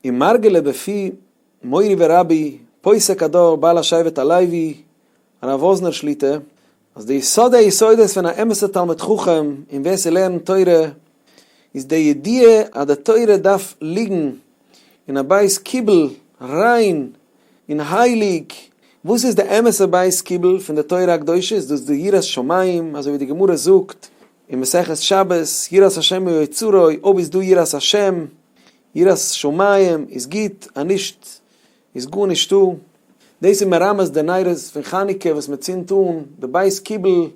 ומרגלא בפי מורי ורבי פוסק הדור בעל השבט הלוי הרב וואזנער שליט"א, אז די יסוד היסודות פון א אמת'ע תלמיד חכם און ווער ס'לערנט תורה איז די ידיעה אז די תורה דארף ליגן אין א בית קיבול ריין און הייליג. וואס איז די אמת'ע בית קיבול פון די תורה הקדושה? איז דאס די יראת שמים, אזוי ווי די גמרא זאגט אין מסכת שבת, יראת השם היא אוצרו, אויב איז דא יראת השם, יראת שמים, איז גוט, אז נישט איז גארנישטא. דאס איז מרמז די נרות פון חנוכה וואס מען צינדט אן, די בית קיבול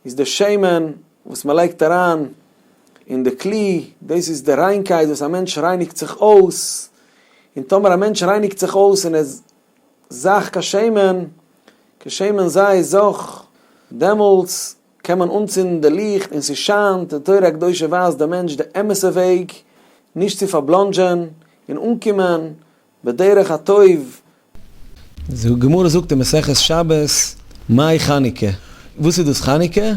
איז די שמן וואס מען לייגט אריין אין די כלי, דאס איז די ריינקייט וואס א מענטש רייניגט זיך אויס, און טאמער א מענטש רייניגט זיך אויס און ער איז זך כשמן, כשמן זית זך, דעמאלטס קען מען אנצינדן די ליכט און ס'שיינט, די תורה הקדושה ווייזט די מענטש די אמת'ע וועג נישט צו פארבלאנדזשען און אנקומען בדרך הטוב. די גמרא זאגט אין מסכת שבת, מאי חנוכה? וואס איז דאס חנוכה?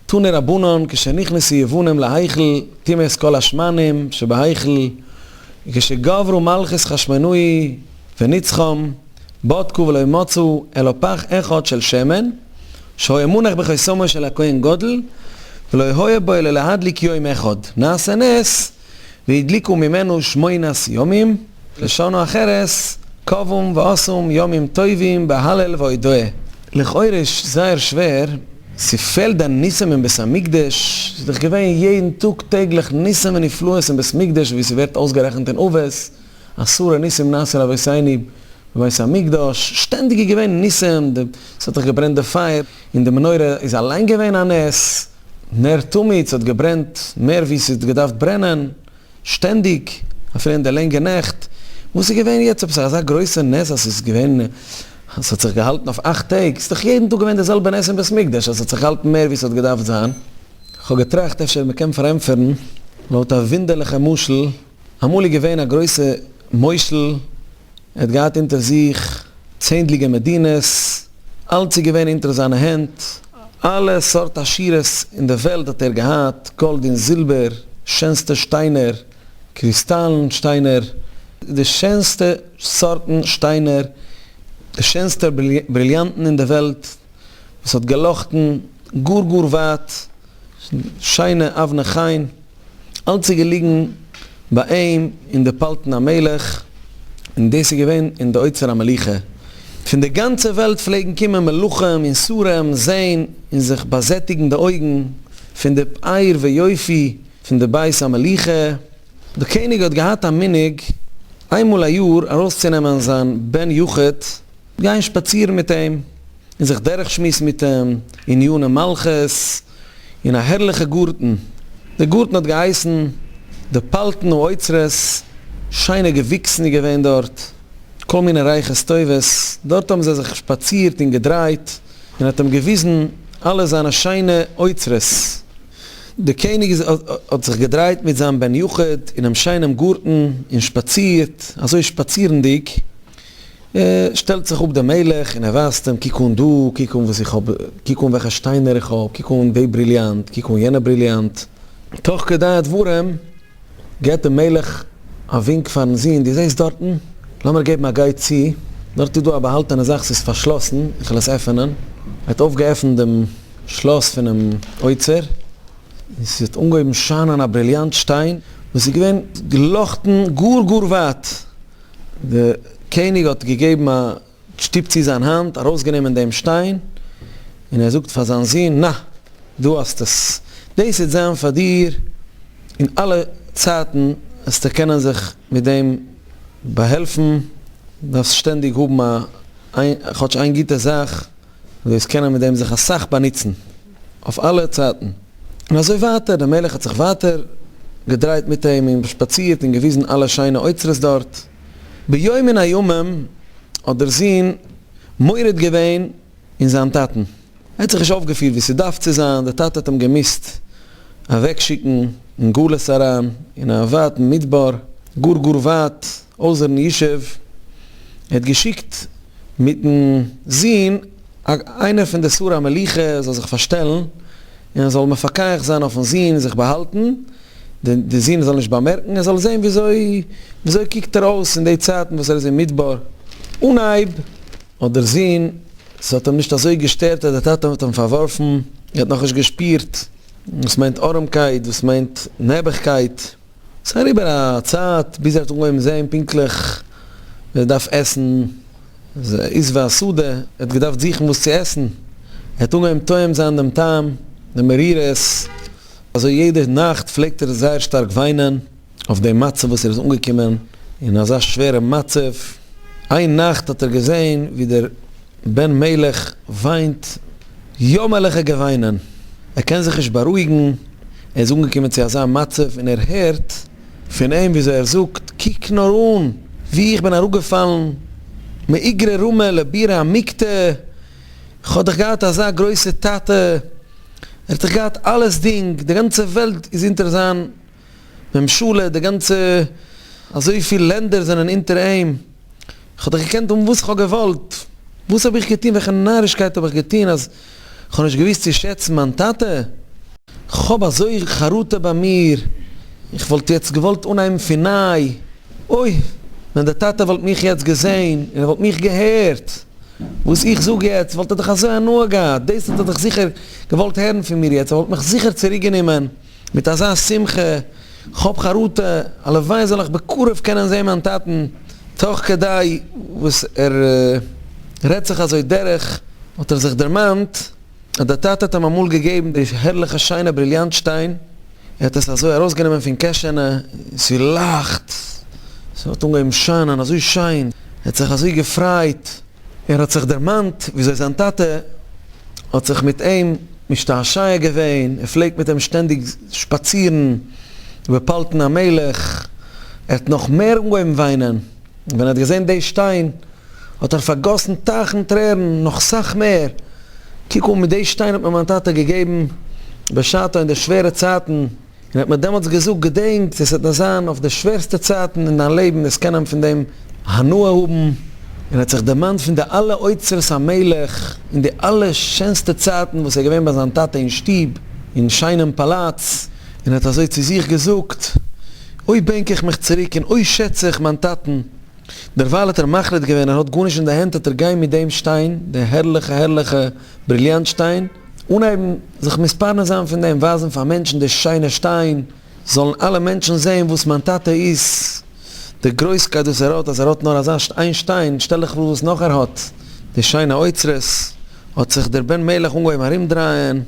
תנו רבנן כשנכנסו יוונים להיכל טימאו את כל השמנים שבהיכל וכשגברה מלכות חשמונאי וניצחם בדקו ולא מצאו אלא פך אחד של שמן שהיה מונח בחותמו של הכהן גדול ולא היה בו אלא להדליק יום אחד נעשה נס והדליקו ממנו שמונת ימים, לשנה אחרת קבעום ועשום ימים טובים בהלל והודאה. לכאורה איז זייער שווער, ס'פעלט דען ניסים אין בית המקדש? ס'איז דאך געווען יעדן טאג טעגליך ניסים ונפלאות אין בית מקדש ווי ס'ווערט אויסגערעכנט אין אבות, עשרה ניסים נעשו לאבותינו בבית המקדש, שטענדיג איז געווען ניסים, ס'האט דאך געברענט די פייער, און די מנורה איז אליין געווען א נס. נר תמיד, ס'האט געברענט מער ווי ס'האט געדארפט ברענען, שטענדיג, אפילו אין די לענגע נעכט. וואס איז געווען יעצט עפעס אזא גרויסע נס אז ס'איז געווען, אז ס'האט זיך געהאלטן אויף אכט טעג? ס'איז דאך יעדן טאג געווען די זעלבע נס אין בית מקדש אז ס'האט זיך געהאלטן מער ווי ס'האט געדארפט זיין. כ'האב געטראכט אפשר מ'קען פארענטפערן לויט א וואונדערליכע משל. אמאל איז געווען א גרויסע מושל, ער האט געהאט אונטער זיך צענדליגע מדינות, אלץ איז געווען אונטער זיינע הענט, אלע סארט עשירות אין די וועלט האט ער געהאט, גאלד און זילבער, שענסטע שטיינער, קריסטאלן שטיינער, די שענסטע סארטן שטיינער, די שענסטע בריליאנטן אין די וועלט, וואס האט געלאכטן גאר גאר ווייט, שיינע אבני חן. אלץ איז געליגן ביי אים אין די פלטין המלך, און דאס איז געווען אין די אוצר המלוכה. פון די גאנצע וועלט פלעגן קומען מלכים און שרים זען און זיך באזעטיגן די אויגן פון די פאר ויופי פון די בית המלוכה. די קעניג האט געהאט א מנהג איינמאל א יאר ארויסצונעמען זיין בן יחיד, גיין שפאצירן מיט אים און זיך דורכשמועסן מיט אים עניני מלכות אין א הערליכע גארטן. די גארטן האט געהייסן די פלטין האוצרות, שיינע געוויקסן איז געווען דארט, כל מיני ריחות טובות, דארט האבן זיי זיך שפאצירט און געדרייט, און האט אים געוויזן אלע זיינע שיינע אוצרות. די קעניג האט זיך געדרייט מיט זיין בן יחיד אינעם שיינעם גארטן און שפאצירט, אזוי שפאצירנדיג שטעלט זיך אפ דער מלך און ער ווייזט אים, קוק אן דא, קוק אן וואס איך האב, קוק אן וועלכע שטיינער איך האב, קוק אן די בריליאנט, קוק אן יענע בריליאנט. תוך כדי הדברים געבט דער מלך א ווינק פארן זון, דו זעסט דארטן? לאמיר געבן א גיי צו, דארט איז דא א באהאלטענע זאך, ס'איז פארשלאסן, איך וועל עס עפענען. ער האט אויפגעעפנט דעם שלאס פונעם אוצר, און ס'האט אנגעהויבן שיינען א בריליאנט שטיין, וואס איז געווען געלאכטן גאר גאר ווייט. דער קעניג האט געגעבן א שטופ צו זיין האנט, ארויסגענומען דעם שטיין, און ער זאגט פאר זיין זון, נא, דא האסט עס, דאס וועט זיין פאר דיר אין אלע צייטן, וועסטו קענען זיך מיט דעם באהעלפן, דארפסט שטענדיג האבן א כאטש איין גוטע זאך. דו וועסט קענען מיט דעם זיך אסאך באנוצן אויף אלע צייטן. און אזוי ווייטער, דער מלך האט זיך ווייטער געדרייט מיט אים און שפאצירט און געוויזן אלע שיינע אוצרות דארט. ביום מן הימים האט דער זון מורד געווען אין זיין טאטן, ער האט זיך נישט אויפגעפירט ווי ס'דארף צו זיין, דער טאטע האט אים געמוזט אוועקשיקן אין גלות אריין, אין א ווייטן מדבר, גאר גאר ווייט, אויסערן ישוב, ער האט געשיקט מיטן זון איינער פון די שרי המלוכה זאל זיך פארשטעלן און ער זאל מפקח זיין אויפן זון און זיך באהאלטן. די זון זאל נישט באמערקן, ער זאל זען וויאזוי וויאזוי קוקט ער אויס אין די צייטן וואס ער איז אין מדבר. אנהייב האט דער זון, ס'האט אים נישט אזוי געשטערט אז דער טאטע האט אים פארווארפן, ער האט נאכנישט געשפירט וואס מיינט ארעמקייט, וואס מיינט נעבעכקייט. ס'איז אריבער א צייט ביז ער האט אנגעהויבן זען פונקטליך ווען ער דארף עסן עשבי השדה, ער האט געדארפט זוכן וואס צו עסן, ער האט אנגעהויבן טועם זיין דעם טעם, די מרירות, אזוי יעדע נאכט פלעגט ער זייער שטארק וויינען אויף דעם מצב וואס ער איז אנגעקומען אין אזא שווערע מצב, איין נאכט האט ער געזען ווי דער בן מלך וויינט יאמערליכע געוויינען, ער קען זיך נישט בארואיגן, ער איז אנגעקומען צו אזא מצב און ער הערט פון אים וויאזוי ער זאגט, קוק נאר אן ווי איך בין אראפגעפאלן מאיגרא רמא לבירא עמיקתא, איך האב דאך געהאט אזא גרויסע טאטע, ער האט דאך געהאט אלעס דינג, די גאנצע וועלט איז אונטער זיין ממשלה, די גאנצע אזויפיל לענדער זענען אונטער אים, איך האב דאך געקענט האבן וואס איך האב געוואלט, וואס האב איך געטון, וועלכע נארישקייט האב איך געטון אז איך האב נישט געוואוסט צו שעצן מיין טאטע, איך האב אזוי חרטה ביי מיר, איך וואלט יעצט געוואלט אנהייבן פון ניי, אוי ווען דער טאטע וואלט מיך יעצט געזען און ער וואלט מיך געהערט וואס איך זאג יעצט וואלט ער דאך אזוי הנאה געהאט, דאס האט ער דאך זיכער געוואלט הערן פון מיר יעצט, ער וואלט מיך זיכער צוריק גענומען. מיט אזא שמחה, כ'האב חרטה, הלוואי זאל איך בקרוב קענען זען מיין טאטן, תוך כדי וואס ער רעדט זיך אזוי דורך, האט ער זיך דערמאנט אז דער טאטע האט אים אמאל געגעבן די הערליכע שיינע בריליאנט שטיין, ער האט עס אזוי ארויסגענומען פון קעשענע, און ס'לייכט, ס'האט אנגעהויבן שיינען אזוי שיין, ער האט זיך אזוי געפרייט. ער האט זיך דערמאנט וויאזוי זיין טאטע האט זיך מיט אים משתעשע געווען, ער פלעגט מיט אים שטענדיג שפאצירן בפלטן המלך, ער האט נאך מער אנגעהויבן וויינען, ווען ער האט געזען די שטיין האט ער פארגאסן טייכן טרערן נאך סאך מער, קוק אן מיט די שטיין האט מיר מיין טאטע געגעבן בשעתו אין די שווערע צייטן. און האט מיר דעמאלטס געזאגט, געדענק, עס וועט נאר זיין אויף די שווערסטע צייטן אין דיין לעבן, וועסט קענען פון דעם הנאה האבן, און האט זיך דערמאנט פון די אלע אוצרות המלך, און די אלע שענסטע צייטן וואס ער איז געווען ביי זיין טאטע אין שטוב, אין שיינעם פאלאץ, און האט אזוי צו זיך געזאגט, אוי בענק איך מיך צוריק און אוי שעץ איך מיין טאטן. דערווייל האט ער מחליט געווען, ער האט גארנישט אין די הענט, וועט ער גיין מיט דעם שטיין, די הערליכע הערליכע בריליאנט שטיין, אנהייבן זיך מתפרנס זיין פון דעם, ווייזן פאר מענטשן די שיינע שטיין, זאלן אלע מענטשן זען וואס מיין טאטע איז, די גרויסקייט וואס ער האט, אז ער האט נאר אזא איין שטיין, שטעל דיך פאר וואס נאך ער האט, די שיינע אוצרות, האט זיך דער בן מלך אנגעהויבן ארומדרייען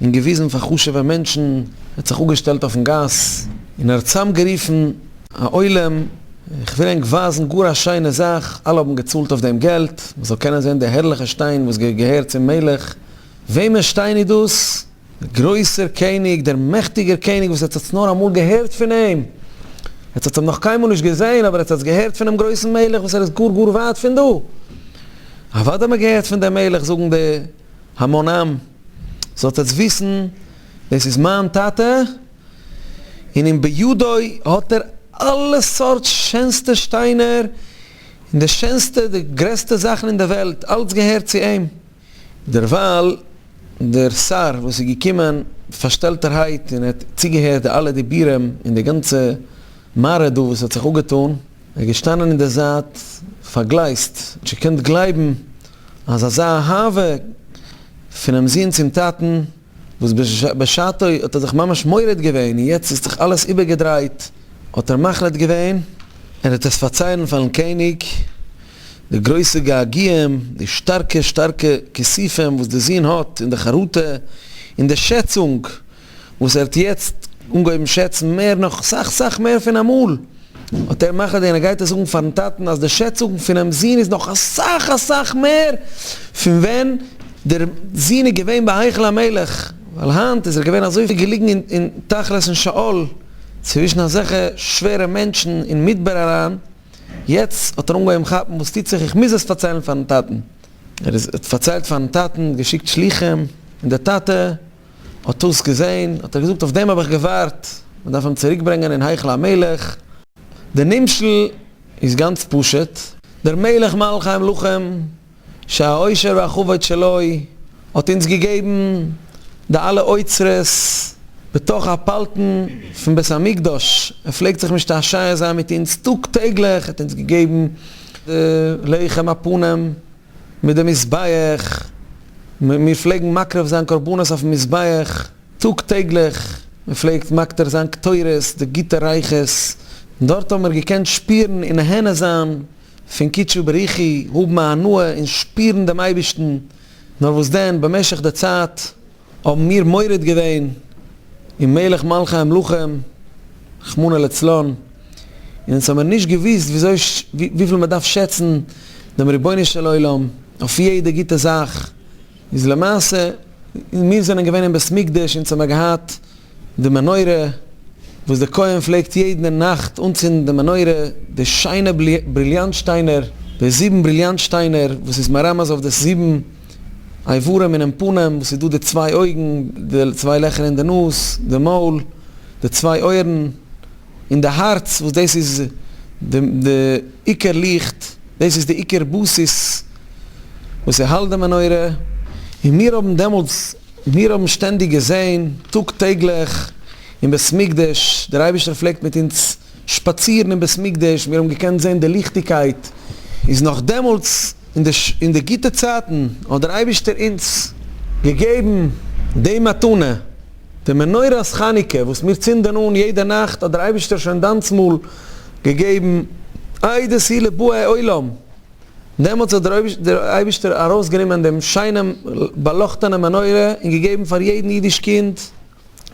און געוויזן פאר חשוב'ע מענטשן, ער האט זיך אפגעשטעלט אויפן גאס און ער האט צוזאמגערופן א עולם, איך וויל ענק ווייזן גאר א שיינע זאך, אלע האבן געצאלט אויף דעם געלט, מען זאל קענען זען די הערליכע שטיין וואס געהערט צום מלך, וועמענס שטיין איז דאס? דער גרויסער קעניג, דער מעכטיגער קעניג וואס עטס האטס נאר אמאל געהערט פון אים, עטס האטס אים נאך קיינמאל נישט געזען, אבער עטס האטס געהערט פונעם גרויסן מלך וואס ער איז גאר גאר ווייט פון דא. אוודאי האט מען געהערט פון דעם מלך, זאגן די המון עם, זאלט עטס וויסן, דאס איז מיין טאטע, און אין בידו האט ער אלע סארט שענסטע שטיינער, און די שענסטע, די גרעסטע זאכן אין די וועלט, אלץ געהערט צו אים. דערווייל, דער שר וואס איז געקומען פארשטעלטערהייט און האט צוגעהערט די אלע דיבורים און די גאנצע מראה דא וואס האט זיך אפגעטאן, איז געשטאנען אין די זייט פארגלייזט, נישט געקענט גלייבן אז אזא אהבה פונעם זון צום טאטן, וואס בשעתו האט ער זיך ממש מורד געווען און יעצט איז זיך אלעס איבערגעדרייט, האט ער מחליט געווען ער וועט עס פארציילן פארן קעניג די גרויסע געגועים, די שטארקע שטארקע כיסופים וואס די זון האט און די חרטה און די שעצונג וואס ער האט יעצט אנגעהויבן שעצן מער נאך סאך סאך מער פון אמאל, האט ער מחליט געווען ער גייט עס זאגן פארן טאטן אז די שעצונג פונעם זון איז נאך אסאך אסאך מער פון ווען דער זון איז געווען בהיכל המלך, ווייל היינט איז ער געווען אזוי געליגן אין תחת אין שאול צווישן אזעלכע שווערע מענטשן אין מדבר אריין, יעצט האט ער אנגעהויבן כאפן וואס טוט זיך איך מוז עס פארציילן פארן טאטן, ער האט פארציילט פארן טאטן, געשיקט שלוחים, און דער טאטע. האט דאס געזען, האט ער געזאגט, אויף דעם האב איך געווארט, מען דארף אים צוריק ברענגען אין היכל המלך. דער נמשל איז גאנץ פשוט, דער מלך מלכי המלכים שהעושר והכבוד שלו האט אונז געגעבן די אלע אוצרות. בתוך הפלטן פון בית המקדש, ער פלעגט זיך משתעשע זיין מיט אונז טאג טעגליך, ער האט אונז געגעבן די לחם הפנים מיט די מזבח, מיר פלעגן מקריב זיין קרבנות אויפן מזבח טאג טעגליך, מען פלעגט מקטיר זיין קטורת, די גוטע ריחות, דארט האבן מיר געקענט שפירן און נהנה זיין פון קודשא בריך הוא, האבן א הנאה און שפירן דעם אייבערשטן, נאר וואס דען, במשך די צייט האבן מיר מורד געווען אין מלך מלכי המלכים, רחמנא לצלן, און אונז האמיר נישט געוואוסט וויאזוי וויפיל מען דארף שעצן דעם רבונו של עולם אויף יעדע גוטע זאך, איז למעשה מיר זענען געווען אין בית מקדש אונז האמיר געהאט די מנורה וואס דער כהן פלעגט יעדן נאכט אנצינדן די מנורה, די שיינע בריליאנט שטיינער, די זיבן בריליאנט שטיינער וואס איז מרמז אויף די זיבן איברים אינעם פנים, וואס איז דא די צוויי אויגן, די צוויי לעכער אין די נאז, די מויל, די צוויי אויערן, און די הארץ וואס דאס איז די עיקר ליכט, דאס איז די עיקר בסיס וואס ס'האלט די מנורה, און מיר האבן דעמאלטס. מיר האבן שטענדיג געזען, טאג טעגליך, אין בית מקדש, דער אייבערשטער פלעגט מיט אונז שפאצירן אין בית מקדש, מיר האבן געקענט זען די ליכטיגקייט, איז נאך דעמאלטס אין די גוטע צייטן האט דער אייבערשטער אונז געגעבן די מתנה, די מנורת חנוכה וואס מיר צינדען אן יעדע נאכט האט דער אייבערשטער שוין דאנסמאל געגעבן עדות היא לבאי עולם. דעמאלטס האט דער אייבערשטער ארויסגענומען דעם שיינעם באלאכטענעם מנורה און געגעבן פאר יעדן אידיש קינד,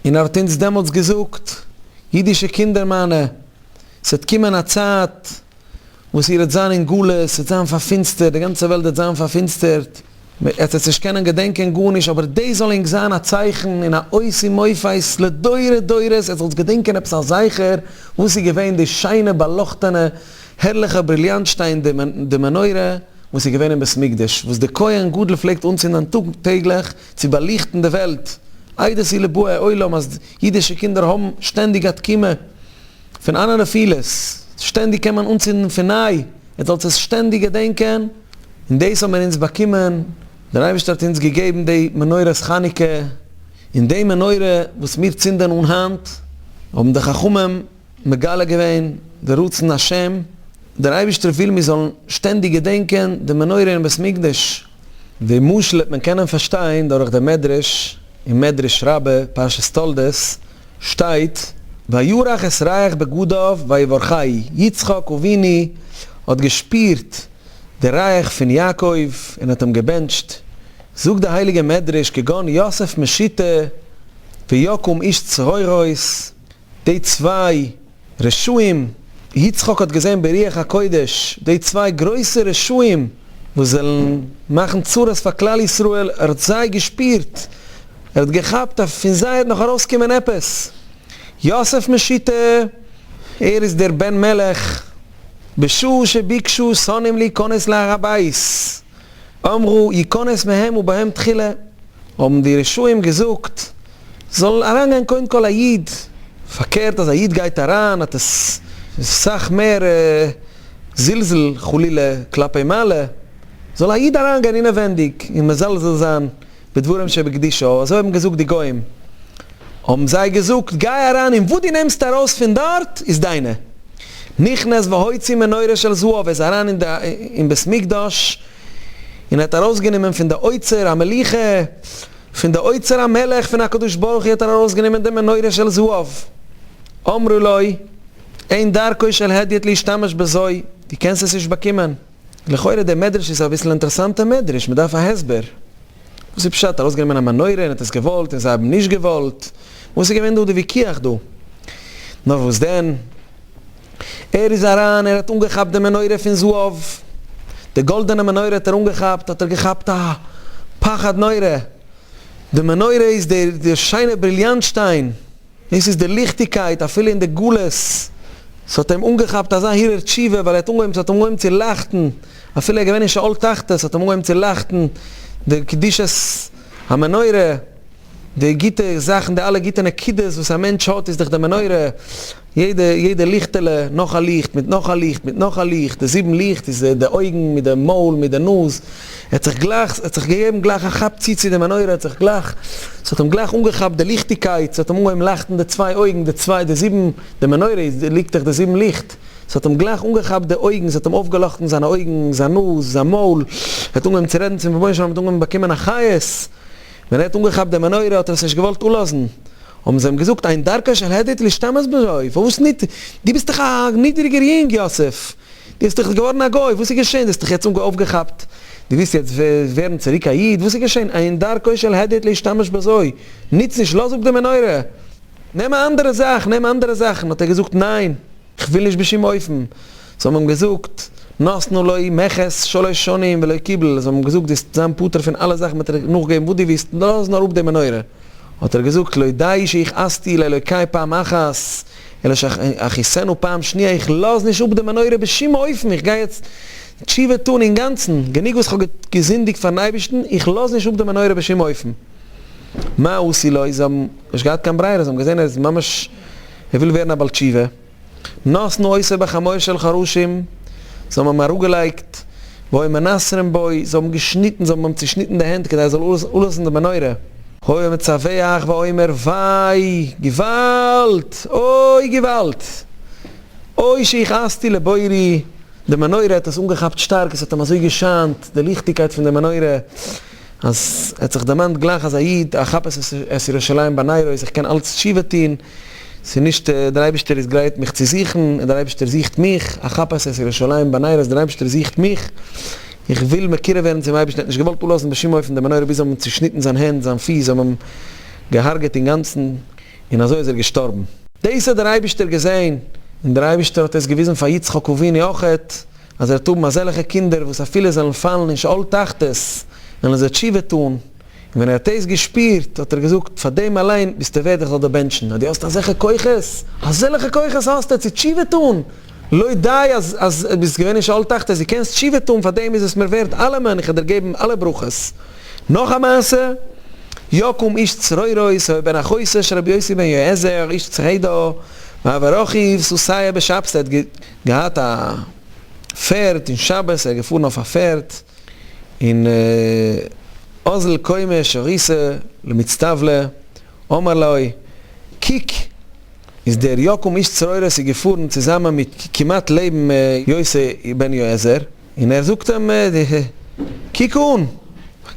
און ער האט אונז דעמאלטס געזאגט, אידישע קינדער מיינע, ס'וועט קומען א צייט וואס איר וועט זיין אין גלות, ס'וועט זיין פארפינסטערט, די גאנצע וועלט וועט זיין פארפינסטערט, עטס וועט נישט קענען געדענקען גארנישט, אבער דאס זאל ענק זיין א צייכן און א אות ומופת לדורי דורות, עטס זאלטס געדענקען עפעס א זכר וואס איז געווען די שיינע באלאכטענע הערליכע בריליאנט שטיין די מנורה וואס איז געווען אין בית מקדש וואס די כהן גדול פלעגט אנצינדען טאג טעגליך צו באליכטן די וועלט, עדות היא לבאי עולם אז אידישע קינדער האבן שטענדיג א תקומה פון אלע נפילות, שטענדיג קען מען אנצינדן פון ניי, עטס זאלטס עס שטענדיג געדענקען, און דאס האבן מיר אונז באקומען, דער אייבערשטער האט אונז געגעבן די מנורת חנוכה, און די מנורה וואס מיר צינדען אן היינט האבן די חכמים מגלה געווען די רצון השם, דער אייבערשטער וויל מיר זאלן שטענדיג געדענקען די מנורה אין בית מקדש. די משל וועט מען קענען פארשטיין דורך די מדרש, אין מדרש רבה, פרשת תולדות, שטייט, וירח את ריח בגדיו ויברכהו, יצחק אבינו האט געשפירט די ריח פון יעקב און האט אים געבענטשט, זאגט די הייליגע מדרש כגון יוסף משיטה ויקום איש צרורות, די צוויי רשעים, יצחק האט געזען ברוח הקודש די צוויי גרויסע רשעים וואס זעלן מאכן צרות פאר כלל ישראל, ער האט זיי געשפירט, ער האט געכאפט אז פון זיי וועט נאך ארויסקומען עפעס. יוסף משיטה, ער איז דער בן מלך, בשעה שביקשו שונאים להיכנס להר הבית, אמרו יכנס מהם ובהם תחילה, האבן די רשעים געזאגט, זאל אריינגיין קודם כל א איד, פארקערט אז א איד גייט אריין האט עס סאך מער זלזול חלילה כלפי מעלה, זאל א איד אריינגיין אינעווענדיג און מזלזל זיין בדברים שבקדושה, אזוי האבן געזאגט די גוים, האבן זיי געזאגט גיי אריין און וואס דו נעמסט ארויס פון דארט איז דיינע. נכנס והוציא מנורה של זהב, ער איז אריין אין די אין בית מקדש און ער האט ארויסגענומען פון די אוצר המלוכה, פון די אוצר המלך פון הקדוש ברוך הוא האט ער ארויסגענומען די מנורה של זהב. אמרו לו, אין דרכו של הדיוט להשתמש בזו, דו קענסט עס נישט באקומען. לכאורה דער מדרש איז אביסל אינטערעסאנטע מדרש, מען דארף א הסבר. וואס איז פשט? ארויסגענומען א מנורה און האט עס געוואלט און זיי האבן נישט געוואלט? וואס איז געווען דא די וויכוח דא? נאר וואס דען? ער איז אריין, ער האט אנגעכאפט די מנורה פון זהב, די גאלדענע מנורה האט ער אנגעכאפט, האט ער געכאפט א פחד נורא, די מנורה איז די שיינע בריליאנט שטיין, דאס איז די ליכטיגקייט אפילו אין די גלות, ס'האט אים אנגעכאפט אזא הרהור תשובה ווייל ער האט אנגעהויבן ס'האט אים אנגעהויבן צו לייכטן, אפילו ער איז געווען אין שאול תחתית ס'האט אים אנגעהויבן צו לייכטן די קדושת המנורה, די גוטע זאכן די אלע גוטע נקודות וואס א מענטש האט איז דאך די מנורה. יעדע יעדע ליכטעלע, נאך א ליכט, מיט נאך א ליכט, מיט נאך א ליכט, די זיבן ליכט איז די אויגן, מיט די מויל, מיט די נאז, ער האט זיך גלייך, ער האט זיך געגעבן גלייך א כאפ צו צו די מנורה, ער האט זיך גלייך, ס'האט אים גלייך אנגעכאפט די ליכטיגקייט, ס'האט אים אנגעהויבן לייכטן די צוויי אויגן, די צוויי, די זיבן, די מנורה איז, ליגט דאך די זיבן ליכט, ס'האט אים גלייך אנגעכאפט די אויגן, ס'האט אים אויפגעלאכטן זיינע אויגן, זיין נאז, זיין מויל, ער האט אנגעהויבן צו רעדן צום רבונו של עולם, ער האט אנגעהויבן באקומען א חיות, ווען ער האט אנגעכאפט די מנורה האט ער עס נישט געוואלט אפלאזן, האבן זיי אים געזאגט, אין דרכו של הדיוט להשתמש בזו, פארוואס ניט? דו ביסט דאך א נידריגער יונג, יוסף, דו ביסט דאך געווארן א גוי, וואס איז געשען? דו האסט דיך יעצט אויפגעכאפט, דו ווילסט יעצט ווערן צוריק א איד, וואס איז געשען? אין דרכו של הדיוט להשתמש בזו, נוץ נישט, לאז אפ די מנורה, נעם א אנדערע זאך, נעם אנדערע זאכן, האט ער געזאגט, ניין, איך וויל נישט בשום אופן, זיי האבן אים געזאגט, נתנו לו מכס שלש שנים ולא קיבל, זיי האבן אים געזאגט, דו וועסט זיין פטור פון אלע זאכן, מען וועט דיר נאכגעבן וואס דו ווילסט, לאז נאר אפ די מנורה. האט ער געזאגט, לא די שהכעסתי לאלוקי פעם אחת, אלא שאכעיסנו פעם שניה, איך לאז נישט אפ די מנורה בשום אופן, איך גיי יעצט תשובה טון אינגאנצן, גענוג וואס איך האב געזינדיגט פארן אייבערשטן, איך לאז נישט אפ די מנורה בשום אופן. מה עשו לו, זיי האבן נישט געהאט קיין ברירה, זיי האבן געזען ער איז ממש, ער וויל ווערן א בעל תשובה. נתנו אותו בחמור של חרשים, זיי האבן אים אראפגעלייגט, והיו מנסרין בו, זיי האבן געשניטן, זיי האבן אים צושניטן די הענט כדי ער זאל אפלאזן די מנורה. היה מצווח ואומר, וויי, געוואלד! אוי געוואלד! אוי שהכעסתי לבוראי, די מנורה האט עס אנגעכאפט שטארק, עס האט אים אזוי געשיינט, די ליכטיגקייט פון די מנורה, אז ער האט זיך דערמאנט גלייך אז א איד, אחפש את ירושלים בנרות, איך קען אלץ תשובה טון, ס'איז נישט דער אייבערשטער איז גרייט מיך צו זוכן, און דער אייבערשטער זוכט מיך, אחפש את ירושלים בנרות, דער אייבערשטער זוכט מיך, איך וויל מקורב ווערן צום אייבערשטן, ער האט נישט געוואלט אפלאזן בשום אופן די מנורה ביז זיי האבן אים צושניטן זיין הענט, זיין פיס, זיי האבן אים געהארגעט אינגאנצן, און אזוי איז ער געשטארבן. דאס האט דער אייבערשטער געזען, און דער אייבערשטער האט עס געוויזן פאר יצחק אבינו אויכעט, אז ער וועט האבן אזעלכע קינדער וואס אפילו זיי וועלן פאלן אין שאול תחתית, וועלן זיי תשובה טאן, און ווען ער האט דאס געשפירט האט ער געזאגט, פאר דעם אליין ביסטו ווערד איך זאל דיר בענטשן, אז דו האסט אזעלכע כוחות, אזעלכע כוחות האסטו צו תשובה טאן, לא די אז אז ביסט געווען אין שאול תחתית, דו קענסט תשובה טאן, פאר דעם איז עס מיר ווערד אלעמען, איך וועל דיר געבן אלע ברכות. נאך א מעשה, יקום איש צרורות היה בן אחותו של רבי יוסי בן יועזר איש צרידה, והוה רכיב סוסיא בשבתא, ער האט געהאט א פערד אין שבת, ער איז געפארן אויף א פערד, און אזל קומי שריתא למצטבלא, אמר לו, קוק, איז דער יקום איש צרורות איז געפארן צוזאמען מיט כמעט לעבן יוסי בן יועזר, און ער זאגט אים, קוק אן,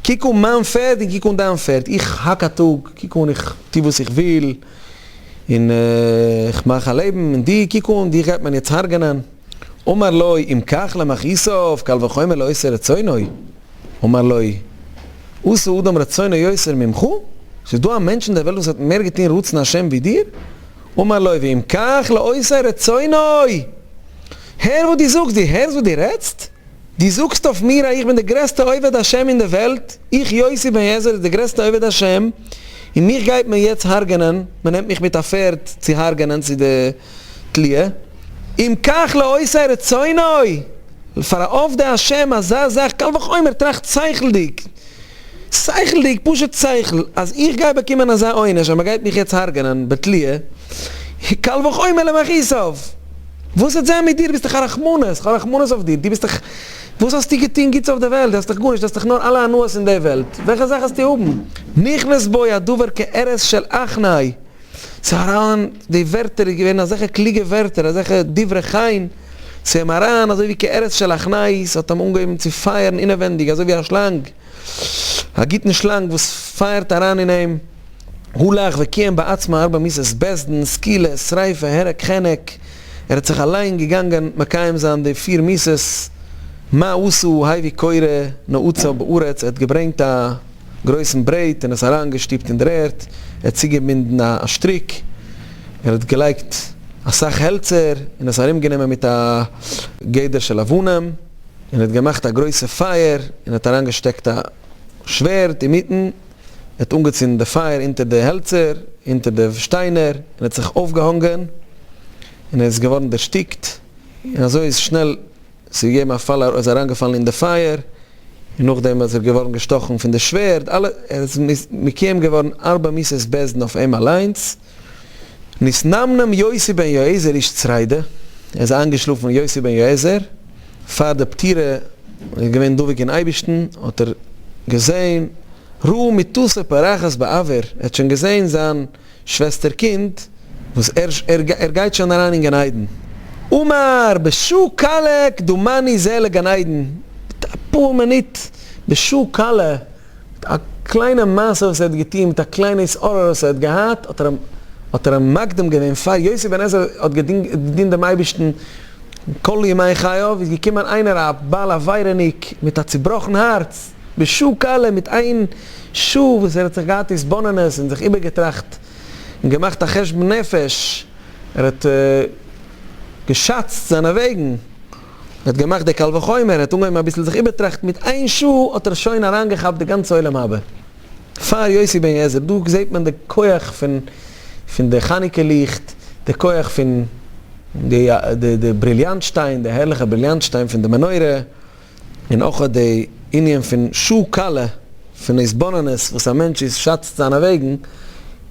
קוק אן מיין פערד און קוק אן דיין פערד, איך האק א טאג, קוק אן איך טו וואס איך וויל, און איך מאך א לעבן, און דו, קוק אן, דיך גייט מען יעצט הרג'נען. אמר לו, אם כך למכעיסיו, קל וחומר לעושה רצונו. אמר לו, עשה אדם רצונו יותר ממך? ס'איז דא א מענטש אין דער וועלט וואס האט מער געטון רצון השם ווי דיר? אמר לו, ואם כך לעושה רצונו! הער וואס דו זאגסט, דו הערסט וואס דו רעדסט? דו זאגסט אויף מיר אז איך בין דער גרעסטער עובד השם אין דער וועלט, איך יוסי בן יעזר איז דער גרעסטער עובד השם, און מיך גייט מען יעצט הרג'נען, מען נעמט מיך מיט א פערד צו הרג'נען צו די תליה, אם כך לעושי רצונו, פאר א עובדי השם אזא זאך, קל וחומר טראכט שכל'דיג, שכל'דיג, פשוט שכל, אז איך גיי באקומען אזא עונש אז מען גייט מיך יעצט הרג'נען בתליה, קל וחומר למכעיסיו. וואס וועט זיין מיט דיר? ביסט דאך א רחמנות, כ'האב רחמנות אויף דיר, דו ביסט דאך, וואס האסטו געטון גוטס אויף די וועלט? דו האסט דאך גארנישט, דו האסט דאך נאר אלע הנאות אין די וועלט, וועלכע זאך וועסטו האבן? נכנס בו הדבר כארס של עכנאי, ס'איז אריין, די ווערטער איז געווען אזעלכע קלוגע ווערטער, אזעלכע דברי חן, ס'איז אים אריין אזוי ווי כארס של עכנאי, ס'האט אים אנגעהויבן צו פייערן אינעווענדיג אזוי ווי א שלאנג, א גוטן שלאנג וואס פייערט אריין אין אים. הלך וקיים בעצמו ארבע מיתות בית דין, סקילה, שריפה, הרג, חנק, ער האט זיך אליין געגאנגען מקיים זיין די פיר מיתות, מה עשה הביא קורה נעוצה בארץ, ער האט געברענגט א גרויסן ברעט און עס אריין געשטופט אין דער ערד, ער האט צוגעבינדן א שטריק, ער האט געלייגט אסאך העלצער און עס ארום גענומען מיט א גדר של אבנים, און ער האט געמאכט א גרויסע פייער און האט אריין געשטעקט א שווערד אינמיטן. ער האט אנגעצינדן די פייער אונטער די העלצער, אונטער די שטיינער, און האט זיך אויפגעהאנגען, און ער איז געווארן דערשטיקט, און אזוי איז שנעל ס'איז געגעבן א פאל, ער איז אריינגעפאלן אין די פייער, און נאכדעם איז ער געווארן געשטאכן פון די שווערד, אלע, ער איז מקוים געווארן ארבע מיתות בית דין אויף אים אליינס. נתנמנם יוסי בן יועזר איש צרידה, ער איז איינגעשלאפן יוסי בן יועזר, פאר די פטירה איז געווען דבוק אין אייבערשטן, האט ער געזען ראה מיטתו פורחת באויר, ער האט שוין געזען זיין שוועסטער קינד וואס ער ער גייט שוין אריין אין גן עדן, אמר בשעה קלה קדמני זה לגן עדן, מיט אפאר מינוט בשעה קלה, מיט א קליינע מעשה וואס ער האט געטון, מיט א קליינע התעוררות וואס ער האט געהאט, האט ער אים האט ער אים מקדים געווען פאר יוסי בן עזרא האט געדינט דעם אייבערשטן כל ימי חייו, איז געקומען איינער א בעל עבירה'ניק מיט א צובראכן הארץ, בשעה קלה מיט איין שעה וואס ער האט זיך געהאט התבוננות און זיך איבערגעטראכט און געמאכט א חשבון נפש, ער האט געשאצט זיינע וועגן, ער האט געמאכט די קל וחומר, ער האט אנגעהויבן אביסל זיך איבערטראכטן, מיט איין שעה האט ער שוין אריינגעכאפט די גאנצע עולם הבא. פאר יוסי בן יועזר, דא זעט מען די כח פון פון די חנוכה ליכט, די כח פון די די בריליאנט שטיין, די הערליכע בריליאנט שטיין פון די מנורה, און אויך די ענין פון שעה קלה פון התבוננות וואס א מענטש איז שאצט זיינע וועגן,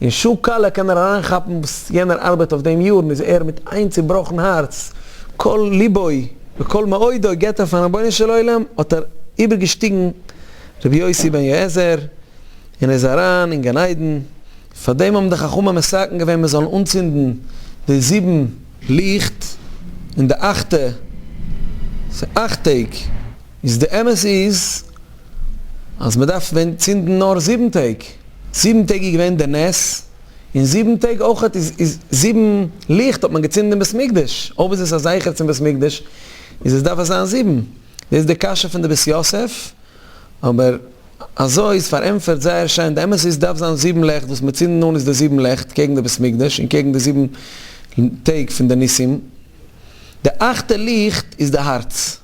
אין שעה קלה קען ער אריינכאפן וואס יענער ארבעט אויף דעם יארן איז ער מיט איין צובראכן הארץ כל ליבו וכל מאודו געבט ער פארן רבונו של עולם האט ער איבערגעשטיגן רבי יוסי בן יועזר און איז אריין אין גן עדן, פארדעם האבן די חכמים מתקן געווען מען זאל אנצינדן די זיבן ליכט אין די אכטע, ס'איז אכט טעג, איז די אמת איז אז מען דארף ווען צינדן נאר זיבן טעג, זיבן טעג איז געווען די נס, און זיבן טעג אויכעט איז איז זיבן ליכט האט מען געצינדן אין בית מקדש, אויב איז עס א זכר צום בית מקדש איז עס דארף עס זיין זיבן, דאס איז די קשיא פון די בית יוסף, אבער אזוי איז פארענטפערט זייער שיין, די אמת איז דארף זיין זיבן לעכט, וואס מיר צינדן אן איז די זיבן לעכט קעגן די בית מקדש און קעגן די זיבן טעג פון די ניסים, די אכטע ליכט איז די הארץ,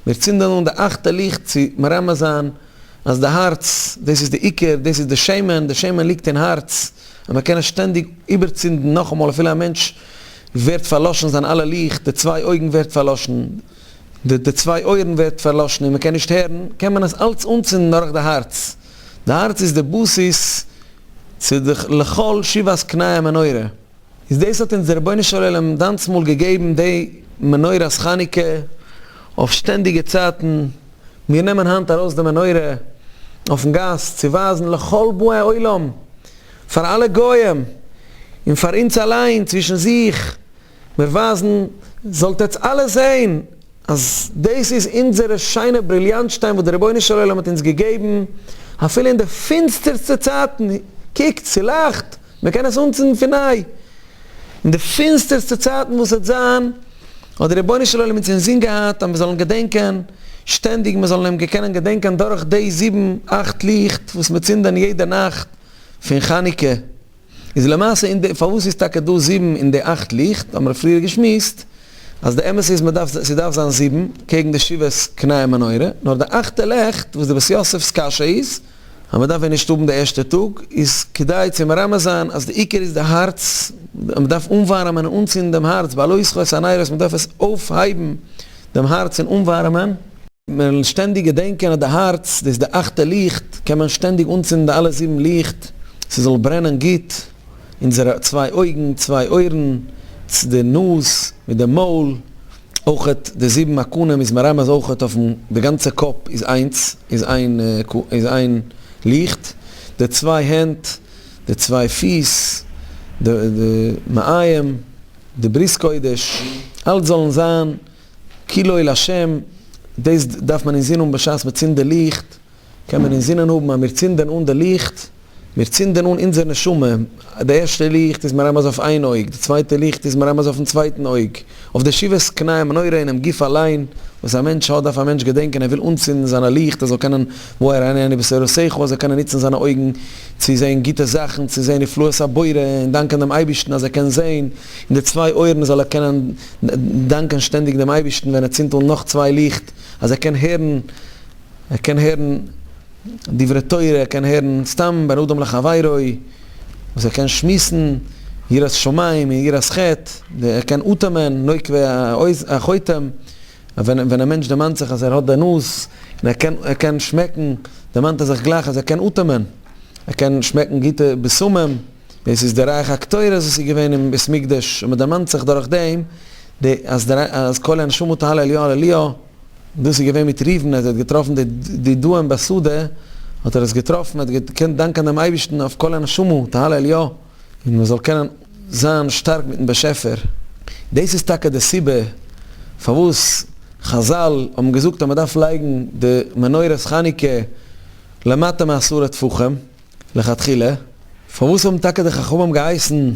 מיר צינדן אן די אכטע ליכט צו מרמז זיין אז די הארץ דאס איז די עיקר, דאס איז די שמן, די שמן ליגט אין הארץ, אז מען קען עס שטענדיג איבערצינדן נאכאמאל אפילו א מענטש ווערט פארלאשן זיין אלע ליכט, די צוויי אויגן ווערט פארלאשן. די די צוויי אויערן ווערט פארלאשן און מען קען נישט הערן, קען מען עס אלץ אנצינדן דורך די הארץ. די הארץ איז די בסיס צו די לכל שבעת קני המנורה. איז דאס האט אונז דער רבונו של עולם דאנס מאל געגעבן די מנורת חנוכה אויף שטענדיגע צייטן, מיר נעמען היינט ארויס די מנורה אויפן גאס צו ווייזן לכל באי עולם, פאר אלע גוים און פאר אונז אליין צווישן זיך, מיר ווייזן, זאלט עטץ אלע זעהן אז דאס איז אונזערע שיינע בריליאנט שטיין וואס דער רבונו של עולם האט אונז געגעבן, אפילו אין די פינסטערסטע צייטן, קוקט, ס'לייכט, מען קען עס אנצינדן פון ניי, אין די פינסטערסטע צייטן וואס וועט זיין, האט דער רבונו של עולם אונז אינזין געהאט אז מיר זאלן געדענקען שטענדיג, מיר זאלן אים קענען געדענקען דורך די זיבן אכט ליכט וואס מיר צינדען יעדע נאכט פון חנוכה. איז למעשה אין די פארוואס איז טאקע דא זיבן אין די אכט ליכט האבן מיר פריער געשמועסט אז די אמת איז מען דארף ס'דארף זיין זיבן קעגן די שבעת קני המנורה נאר די אכטע לעכט וואס די בית יוסף'ס קשיא איז אז מען דארף ווען נישט האבן די ערשטע טאג איז כדי צו מרמז זיין אז די עיקר איז די הארץ מען דארף אנווארעמען און אנצינדן דעם הארץ בהעלותך את הנרות מען דארף עס אויפהייבן דעם הארץ און אנווארעמען. מען זאל שטענדיג געדענקען אז די הארץ, דאס איז די אכטע ליכט, קען מען שטענדיג אנצינדן די אלע זיבן ליכט, ס'זאל ברענען גוט, אונזערע צוויי אויגן, צוויי אויערן, די נאז מיט די מויל, אויכעט די זיבן הקנים איז מרמז אויכעט אויפן, די גאנצע קאפ איז איינס, איז איין איז איין ליכט, די צוויי הענט, די צוויי פיס, די מעיים, די ברית קודש, אלץ זאלן זיין. כולו לה', דאס דארף מען אינזין האבן בשעת מען צינדט די ליכט, קען מען אינזינען האבן אז מיר צינדען אן די ליכט, מיר צינדען אן אונזער נשמה, די ערשטע ליכט איז מרמז אויף איין אויג, די צווייטע ליכט איז מרמז אויפן צווייטן אויג, אויף די שבעת קני המנורה אינעם גוף אליין וואס א מענטש האט דארף א מענטש געדענקען ער וויל אנצינדן זיינע ליכט ער זאל קענען והאר עינינו בתורתך ער זאל קענען נוצן זיינע אויגן צו זען גוטע זאכן, צו זען נפלאות הבורא און דאנקען דעם אייבערשטן אז ער קען זען, און די צוויי אויערן זאל ער קענען דאנקען שטענדיג דעם אייבערשטן ווען ער צינדט אן נאך צוויי ליכט, אז ער קען הערן, ער קען הערן דברי תורה, ער קען הערן סתם בין אדם לחבירו, וואס ער קען שמועסן יראת שמים און יראת חטא, ער קען אטעמען נוקבי החוטם, ווען א מענטש דערמאנט זיך אז ער האט די נאז און ער קען ער קען שמעקן, דערמאנט ער זיך גלייך אז ער קען אטעמען, ער קען שמעקן גוטע בשמים. דאס איז די ריח הקטורת וואס איז געווען אין בית מקדש, און מען דערמאנט זיך דורך דעם די אז די אז כל הנשמה תהלל יה הללויה, דאס איז געווען מיט ראובן אז ער האט געטראפן די דודאים בשדה האט ער עס געטראפן, ער האט געקענט דאנקען דעם אייבערשטן אויף כל הנשמה תהלל יה, און מען זאל קענען זיין שטארק מיטן באשעפער. דאס איז טאקע די סיבה פארוואס חזל האבן געזאגט אז מען דארף לייגן די מנורת חנוכה למטה מעשרה טפחים לכתחילה. פארוואס האבן טאקע די חכמים געהייסן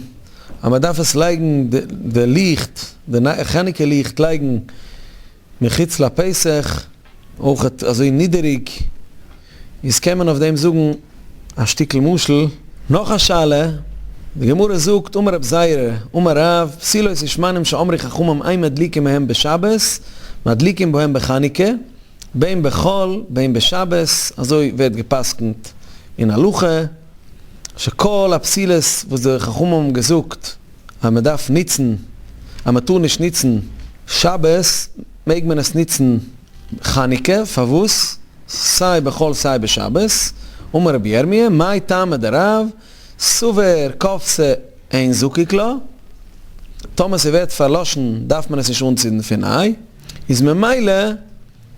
אז מען דארף עס לייגן די ליכט, די חנוכה ליכט לייגן מחוץ לפתח, אויך אזוי נידעריג, איז קען מען אויף דעם זאגן א שטיקל משל. נאך א שאלה, די גמרא זאגט אמר רב זירא אמר רב, פתילות ושמנים שאמרו חכמים אין מדליקין בהם בשבת, מדליקין בהם בחנוכה, בין בחול בין בשבת, אזוי ווערט גע'פסק'נט אין הלכה, שכל הפתילות וואס די חכמים האבן געזאגט אז מען דארף נוצן, אז מען טאר נישט נוצן שבת, מעג מען עס נוצן חנוכה, פארוואס? סיי בחול סיי בשבת, אמר רבי ירמי', מאי טעמא דרב, סבר כבתה אין זקוק לה, טאמער ס'ווערט פארלאשן דארף מען עס נישט אנצינדן פון ניי, איז ממילא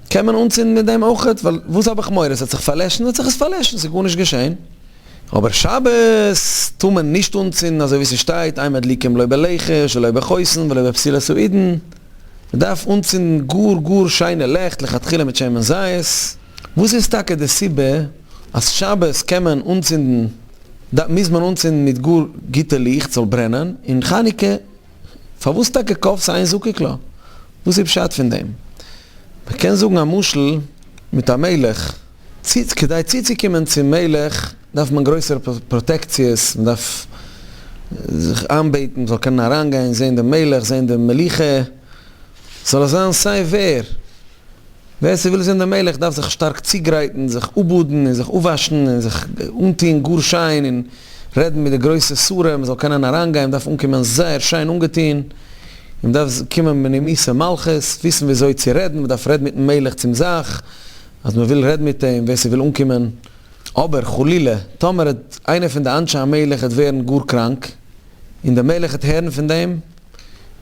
קען מען אנצינדן מיט דעם אויכעט, ווייל וואס האב איך מורא, ס'וועט זיך פארלעשן, וועט זיך עס פארלעשן, ס'איז גארנישט געשען. אבער שבת טאר מען נישט אנצינדן אזוי ווי ס'שטייט אין מדליקים לא בלכש ולא בחוסן ולא בפתילת האידן, מ'דארף אנצינדן גאר גאר שיינע לעכט לכתחילה מיט שמן זית. וואס איז טאקע די סיבה אז שבת קען מען אנצינדן, מוז מען אנצינדן מיט גאר גוטע ליכט ס'זאל ברענען, און חנוכה פארוואס טאקע כבתה אין זקוק לה? וואס איז פשט פון דעם? מ'קען זאגן א משל מיט א מלך. כדי צוצוקומען צום מלך דארף מען גרויסע פראטעקציעס, מען דארף זיך איינבעטן מען זאל קענען אריינגיין זען דעם מלך, זען די מלוכה, זאל עס זיין סיי ווער, ווער ס'וויל זען דעם מלך דארף זיך שטארק צוגרייטן, זיך אפבאדן און זיך אפוואשן און זיך אנטון גאר שיין און רעדן מיט די גרויסע שרים מען זאל קענען אריינגיין, מען דארף אנקומען זייער שיין אנגעטון, און מען דארף קומען בנימוסי מלכות, וויסן ווי אזוי צו רעדן, מען דארף רעדן מיטן מלך צום זאך. אז מען וויל רעדן מיט אים, ווער ס'וויל אנקומען, אבער חלילה טאמער העט איינער פון די אנשי המלך העט ווערן גאר קראנק, און דער מלך העט הערן פון דעם,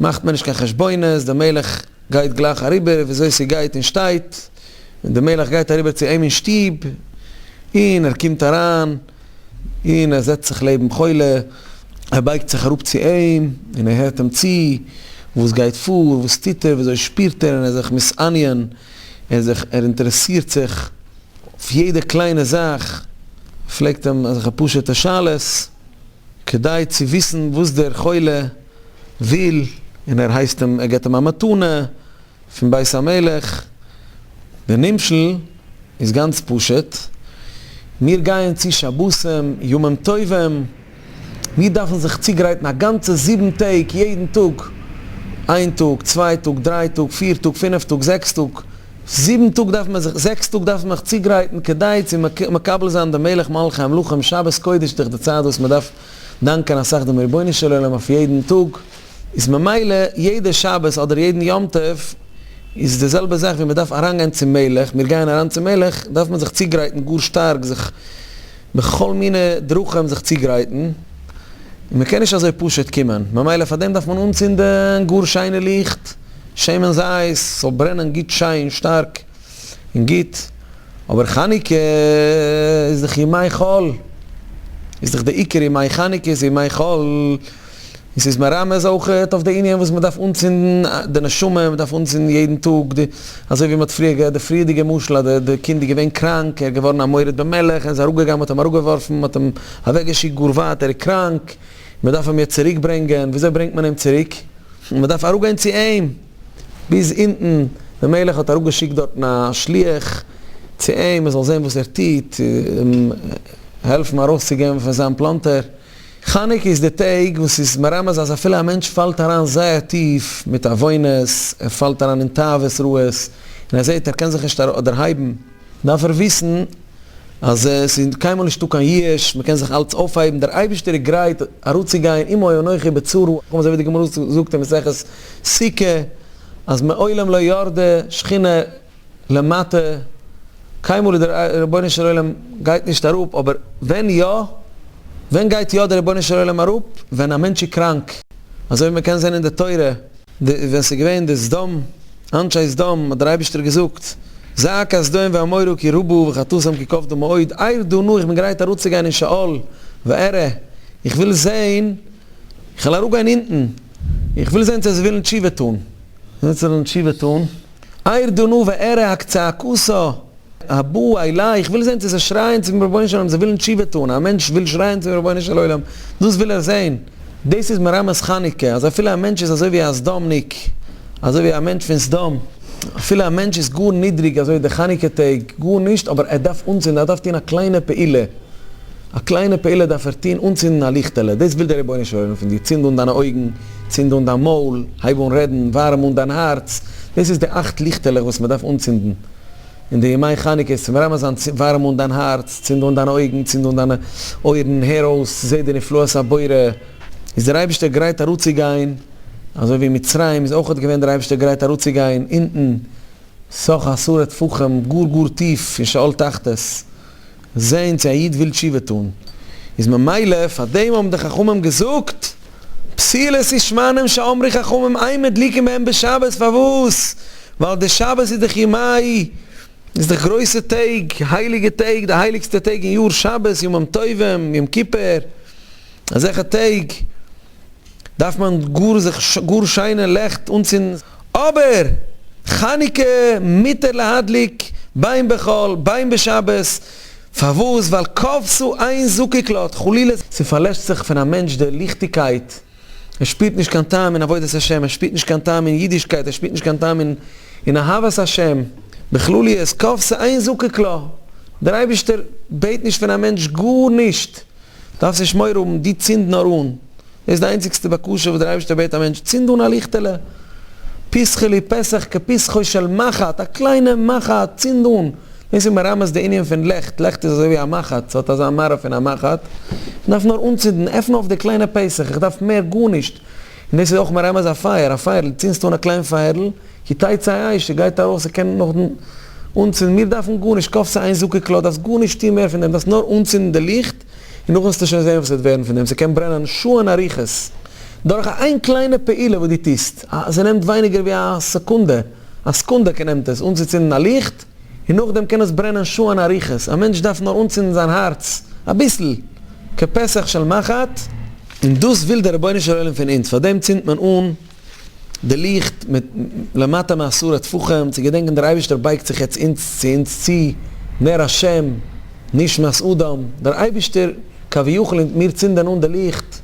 מאכט מען נישט קיין חשבונות, דער מלך גייט גלייך אריבער וויאזוי ס'גייט און שטייט, און דער מלך גייט אריבער צו אים אין שטוב, און ער קומט אריין, און ער זעצט זיך לעבן חולה, ער בייגט זיך אראפ צו אים, און ער הערט אים צו, וואס גייט פאר, וואס טוט ער, וויאזוי שפירט ער, און ער איז זיך מתעניין. ער זיך ער אינטערעסירט זיך אויף יעדע קליינע זאך, פרעגט אים אזעלכע פשוטע שאלות כדי צו וויסן וואס דער חולה וויל, און ער הייסט אים ער געבט אים א מתנה פון בית המלך, דער נמשל איז גאנץ פשוט, מיר גייען צו שבתים, ימים טובים, מיר דארפן זיך צוגרייטן א גאנצע זיבן טעג יעדן טאג, איין טאג, צוויי טאג, דריי טאג, פיר טאג, פינף טאג, זעקס טאג, זיבן טאג דארף מען זיך, זעקס טאג דארף מען זיך צוגרייטן כדי צו מקבל זיין דעם מלך מלכי המלכים, שבת קודש איז דאך די צייט וואס מען דארף דאנקען אסאך דעם רבונו של עולם אויף יעדן טאג, איז ממילא יעדע שבת אדער יעדן יום טוב איז די זעלבע זאך ווי מען דארף אריינגיין צום מלך, מיר גייען אריין צום מלך דארף מען זיך צוגרייטן גאר שטארק זיך בכל מיני דרכים זיך צוגרייטן, און מען קען נישט אזוי פשוט קומען, ממילא פאר דעם דארף מען אנצינדען גאר שיינע ליכט, שמן זית, ס'זאל ברענען גוט שיין שטארק און גוט, אבער חנוכה איז דאך ימי חול, איז דאך די עיקר ימי חנוכה איז ימי חול, און ס'איז מרמז אויכעט אויף די ענין וואס מ'דארף אנצינדן די נשמה, מ'דארף אנצינדן יעדן טאג די, אזוי ווי מ'האט פריער געהערט די פריערדיגע משל אז די קינד איז געווען קראנק, ער איז געווארן א מורד במלך, ער איז אראפגעגאנגען, מ'האט אים אראפגעווארפן, מ'האט אים אוועקגעשיקט גאר ווייט, ער איז קראנק, מ'דארף אים יעצט צוריקברענגען, וויאזוי ברענגט מען אים צוריק? מ'דארף אראפגיין צו אים ביז אונטן, דער מלך האט אראפגעשיקט דארטן א שליח צו אים, ער זאל זען וואס ער טוט, אים העלפן ארויסצוגעבן פון זיין פלאנטער. חנוכה איז די טעג וואס איז מרמז אז אפילו א מענטש פאלט אריין זייער טיף מיט עוונות, ער פאלט אריין אין תאוות רעות, און ער זעט ער קען זיך נישט דערהייבן, דארף ער וויסן אז עס איז קיינמאל נישטא קיין ייאוש, מען קען זיך אלץ אויפהייבן, דער אייבערשטער איז גרייט אראפצוגיין עמו אנכי בצרה, אזוי ווי די גמרא זאגט אין מסכת סוכה אז מעולם לא ירדה שכינה למטה, קיינמאל איז דער רבונו של עולם גייט נישט אראפ, אבער ווען יא? ווען גייט יא דער רבונו של עולם אראפ? ווען א מענטש איז קראנק, אזוי ווי מען קען זען אין די תורה, ווען ס'איז געווען די סדום, אנשי סדום, האט דער אייבערשטער געזאגט, זעקת סדום ועמורה כי רבה וחטאתם כי כבדה מאוד, ארדה נא, איך בין גרייט אראפצוגיין אין שאול, ואראה, איך וויל זען, איך וועל אראפגיין אונטן, איך וויל זען צו זיי ווילן תשובה טון. זיי זאלן תשובה טון, ארדה נא ואראה הכצעקתה הבאה אלי, איך וויל זען צו זיי שרייען צום רבונו של עולם, זיי ווילן תשובה טון, א מענטש וויל שרייען צום רבונו של עולם, דאס וויל ער זען, דאס איז מרמז חנוכה, אז אפילו א מענטש איז אזוי ווי א סדום'ניק, אזוי ווי א מענטש פון סדום, אפילו א מענטש איז גאר נידריג אזוי די חנוכה טעג, גארנישט, אבער ער דארף אנצינדן, ער דארף טון א קליינע פעולה, א קליינע פעולה דארף ער טון, אנצינדן א ליכטעלע, דאס וויל דער רבונו של עולם פון דיר, צינד אן דיינע אויגן, צינד אן דיין מויל, הייב אן רעדן, ווארעם אן דיין הארץ, דאס איז די אכט ליכטעלעך וואס מען דארף אנצינדן אין די ימי חנוכה, איז צו מרמז זיין, ווארעם אן דיין הארץ, צינד אן דיינע אויגן, צינד אן דיינע אויערן, הער אויס, זע די נפלאות הבורא, איז דער אייבערשטער גרייט אראפצוגיין, אזוי ווי אין מצרים איז אויכעט געווען דער אייבערשטער גרייט אראפצוגיין אונטן, סך עשרה טפחים, גאר גאר טיף אין שאול תחתית, זעהן צו א איד וויל תשובה טאן, איז ממילא פאר דעם האבן די חכמים געזאגט, פתילות ושמנים שאמרו חכמים אין מדליקין בהם בשבת, פארוואס? ווייל די שבת איז דאך ימי, איז דאך גרויסע טעג, הייליגע טעג, די הייליגסטע טעג אין יאר, שבת, ימים טובים, יום כיפור, אזעלכע טעג. דארף מען גאר זיך גאר שיינע לעכט אנצינדן, אבער חנוכה מותר להדליק בין בחול בין בשבת, פארוואס? ווייל כבתה אין זקוק לה, חלילה ס'פארלעשט זיך פון א מענטש די ליכטיגקייט, ער שפירט נישט קיין טעם אין עבודת השם, ער שפירט נישט קיין טעם אין אידישקייט, ער שפירט נישט קיין טעם אין אהבת השם, בכלליות כבתה אין זקוק לה, דער אייבערשטער בעט נישט פון א מענטש גארנישט, דארפסט נישט מורא האבן, דו צינד נאר אן. דאס איז די איינציגסטע בקשה וואס דער אייבערשטער בעט א מענטש, צינד אן א ליכטעלע. פתחי לי פתח כפתחו של מחט, א קליינע מחט, צינד אן. דאס איז מרמז די ענין פון לעכט, לעכט איז אזוי ווי א מחט, ס'האט אזא מראה פון א מחט. איך דארף נאר אנצינדן, עפן אויף די קליינע פתח, איך דארף מער גארנישט. און דאס איז אויך מרמז א פייער, א פייערל, צינדסט אן א קליין פייערל, כי תצא אש, ס'גייט ארויס, ס'קען נאכדעם אנצינדן, מיר דארפן גארנישט, כבתה אין זקוק לה, דארפסט גארנישט טון מער פון דעם, דארפסט נאר אנצינדן די ליכט, און נאכדעם וועסטו שוין זען וואס וועט ווערן פון דעם, ס'קען ברענען שעה'ן אריכות, דורך א איין קליינע פעולה וואס דו טוסט, ס'נעמט ווייניגער ווי א סעקונדע, א סעקונדע נעמט עס אנצוצינדן א ליכט, און נאכדעם קען עס ברענען שעה'ן אריכות, א מענטש דארף נאר אנצינדן זיין הארץ אביסל, כפתח של מחט, און דאס וויל דער רבונו של עולם פון אונז, פארדעם צינדט מען אן די ליכט מיט למטה מעשרה טפחים, צו געדענקען דער אייבערשטער בייגט זיך יעצט אונז צו אונז צו, נר השם נשמת אדם, דער אייבערשטער כביכול און מיר צינדען אן די ליכט,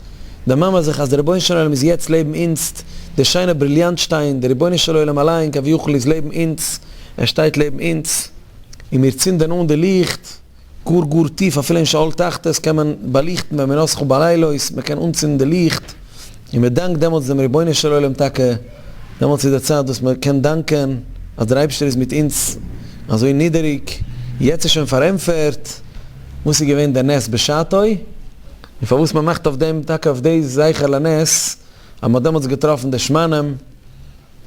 דערמאן זיך אז דער רבונו של עולם איז יעצט לעבן אונז, דער שיינער בריליאנט שטיין, דער רבונו של עולם אליין כביכול איז לעבן אונז, ער שטייט לעבן אונז, און מיר צינדען אן די ליכט. גאר גאר טיף אפילו אין שאול תחתית קען מען באליכטן ואמונתך בלילות, מען קען אנצינדן די ליכט, און מען דאנקט דעמאלטס דעם רבונו של עולם טאקע, דעמאלטס איז די צייט וואס מען קען דאנקען אז דער אייבערשטער איז מיט אונז אזוי נידעריג, יעצט איז שוין פארענטפערט וואס איז געווען דער נס בשעתו, און פארוואס מען מאכט אויף דעם טאקע אויף די זכר לנס אז מען האט דעמאלטס געטראפן די שמנים.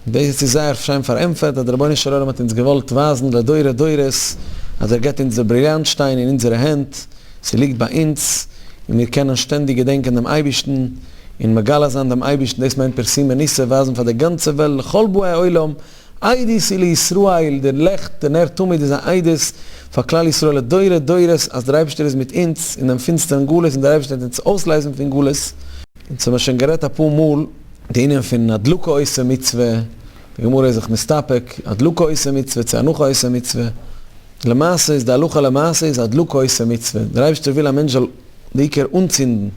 דאס איז זייער שיין פארענטפערט אז דער רבונו של עולם האט אונז געוואלט ווייזן לדורי דורות אז ער געבט אונז די בריליאנט שטיין אין אונזערע הענט, ס'ליגט ביי אונז, און מיר קענען שטענדיג געדענקען דעם אייבערשטן און מגלה זיין דעם אייבערשטן, דאס מיינט פרסומי ניסא, ווייזן פאר די גאנצע וועלט לכל באי עולם עדות היא לישראל, די לעכט, די נר תמיד איז א עדות פאר כלל ישראל לדורי דורות אז דער אייבערשטער איז מיט אונז אין דעם פינסטערן גלות און דער אייבערשטער וועט אונז אויסלייזן פון גלות. אונז האבן שוין גערעדט אפאר מאל די ענין פון הדלקה עושה מצוה, די גמרא איז זיך מסתפק, הדלקה עושה מצוה צו הנחה עושה מצוה, למעשה איז די הלכה למעשה איז הדלקה עושה מצוה, דער אייבערשטער וויל א מענטש זאל די עיקר אנצינדן,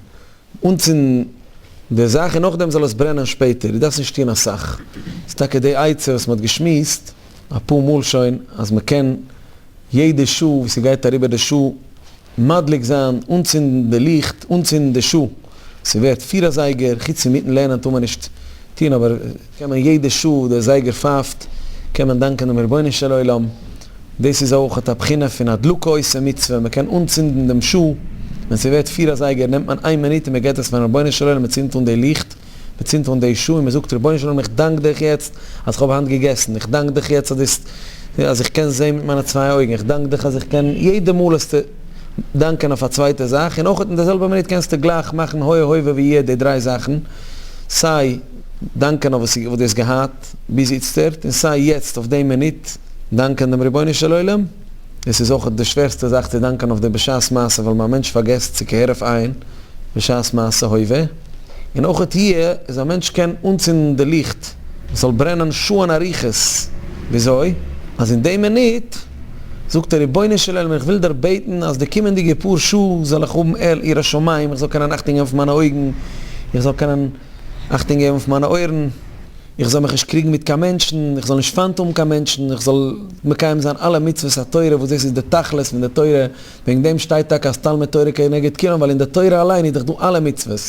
אנצינדן די זאך און נאכדעם זאל עס ברענען שפעטער, דו דארפסט נישט טון אסאך, ס'איז טאקע די עצה וואס מ'האט געשמועסט אפאר מאל שוין אז מ'קען יעדע שעה ווי ס'גייט אריבער די שעה מדליק זיין, אנצינדן די ליכט, אנצינדן די שעה, ס'ווערט פיר אזייגער, חוץ אינמיטן לערנען טאר מען נישט טון, אבער קען מען יעדע שעה דער זייגער פייפט, קען מען דאנקען דעם רבונו של עולם, דאס איז אויך א בחינה פון הדלקה עושה מצוה, מען קען אנצינדן דעם שעה, ווען ס'ווערט פיר אזייגער נעמט מען איין מינוט און מען געבט עס פארן רבונו של עולם, מען צינדט אן די ליכט, מען צינדט אן די שעה און מען זאגט רבונו של עולם איך דאנק דיך יעצט אז איך האב היינט געגעסן, איך דאנק דיך יעצט אז דו אז איך קען זען מיט מיינע צוויי אויגן, איך דאנק דיך אז איך קען, יעדע מאל האסטו. דאנקען אויף א צווייטע זאך, און אויך אין די זעלבע מינוט קענסטו גלייך מאכן היה הווה ויהיה די דריי זאכן, סיי דאנקען אויף וואס דו האסט געהאט ביז איצטערט, און סיי יעצט אויף די מינוט דאנקען דעם רבונו של עולם. עס איז אויך די שווערסטע זאך צו דאנקען אויף די בשעת מעשה ווייל א מענטש פארגעסט צו כהרף עין בשעת מעשה הווה, און אויך יהיה איז א מענטש קען אנצינדן די ליכט עס זאל ברענען שעה'ן אריכות, וויאזוי? אז אין די מינוט זאגט ער רבונו של עולם איך וויל דיר בעטן אז די קומענדיגע פאר שעה זאל איך האבן על יראת שמים, איך זאל קענען אכטונג געבן אויף מיינע אויגן, איך זאל קענען אכטונג געבן אויף מיינע אויערן. איך זאל מיך נישט קריגן מיט קיין מענטשן, איך זאל נישט פיינט האבן קיין מענטשן, איך זאל מקיים זיין אלע מצוות התורה וואס דאס איז די תכלית פון די תורה, וועגן דעם שטייט טאקע אז תלמוד תורה כנגד כולם, ווייל אין די תורה אליין איז דאך דא אלע מצוות,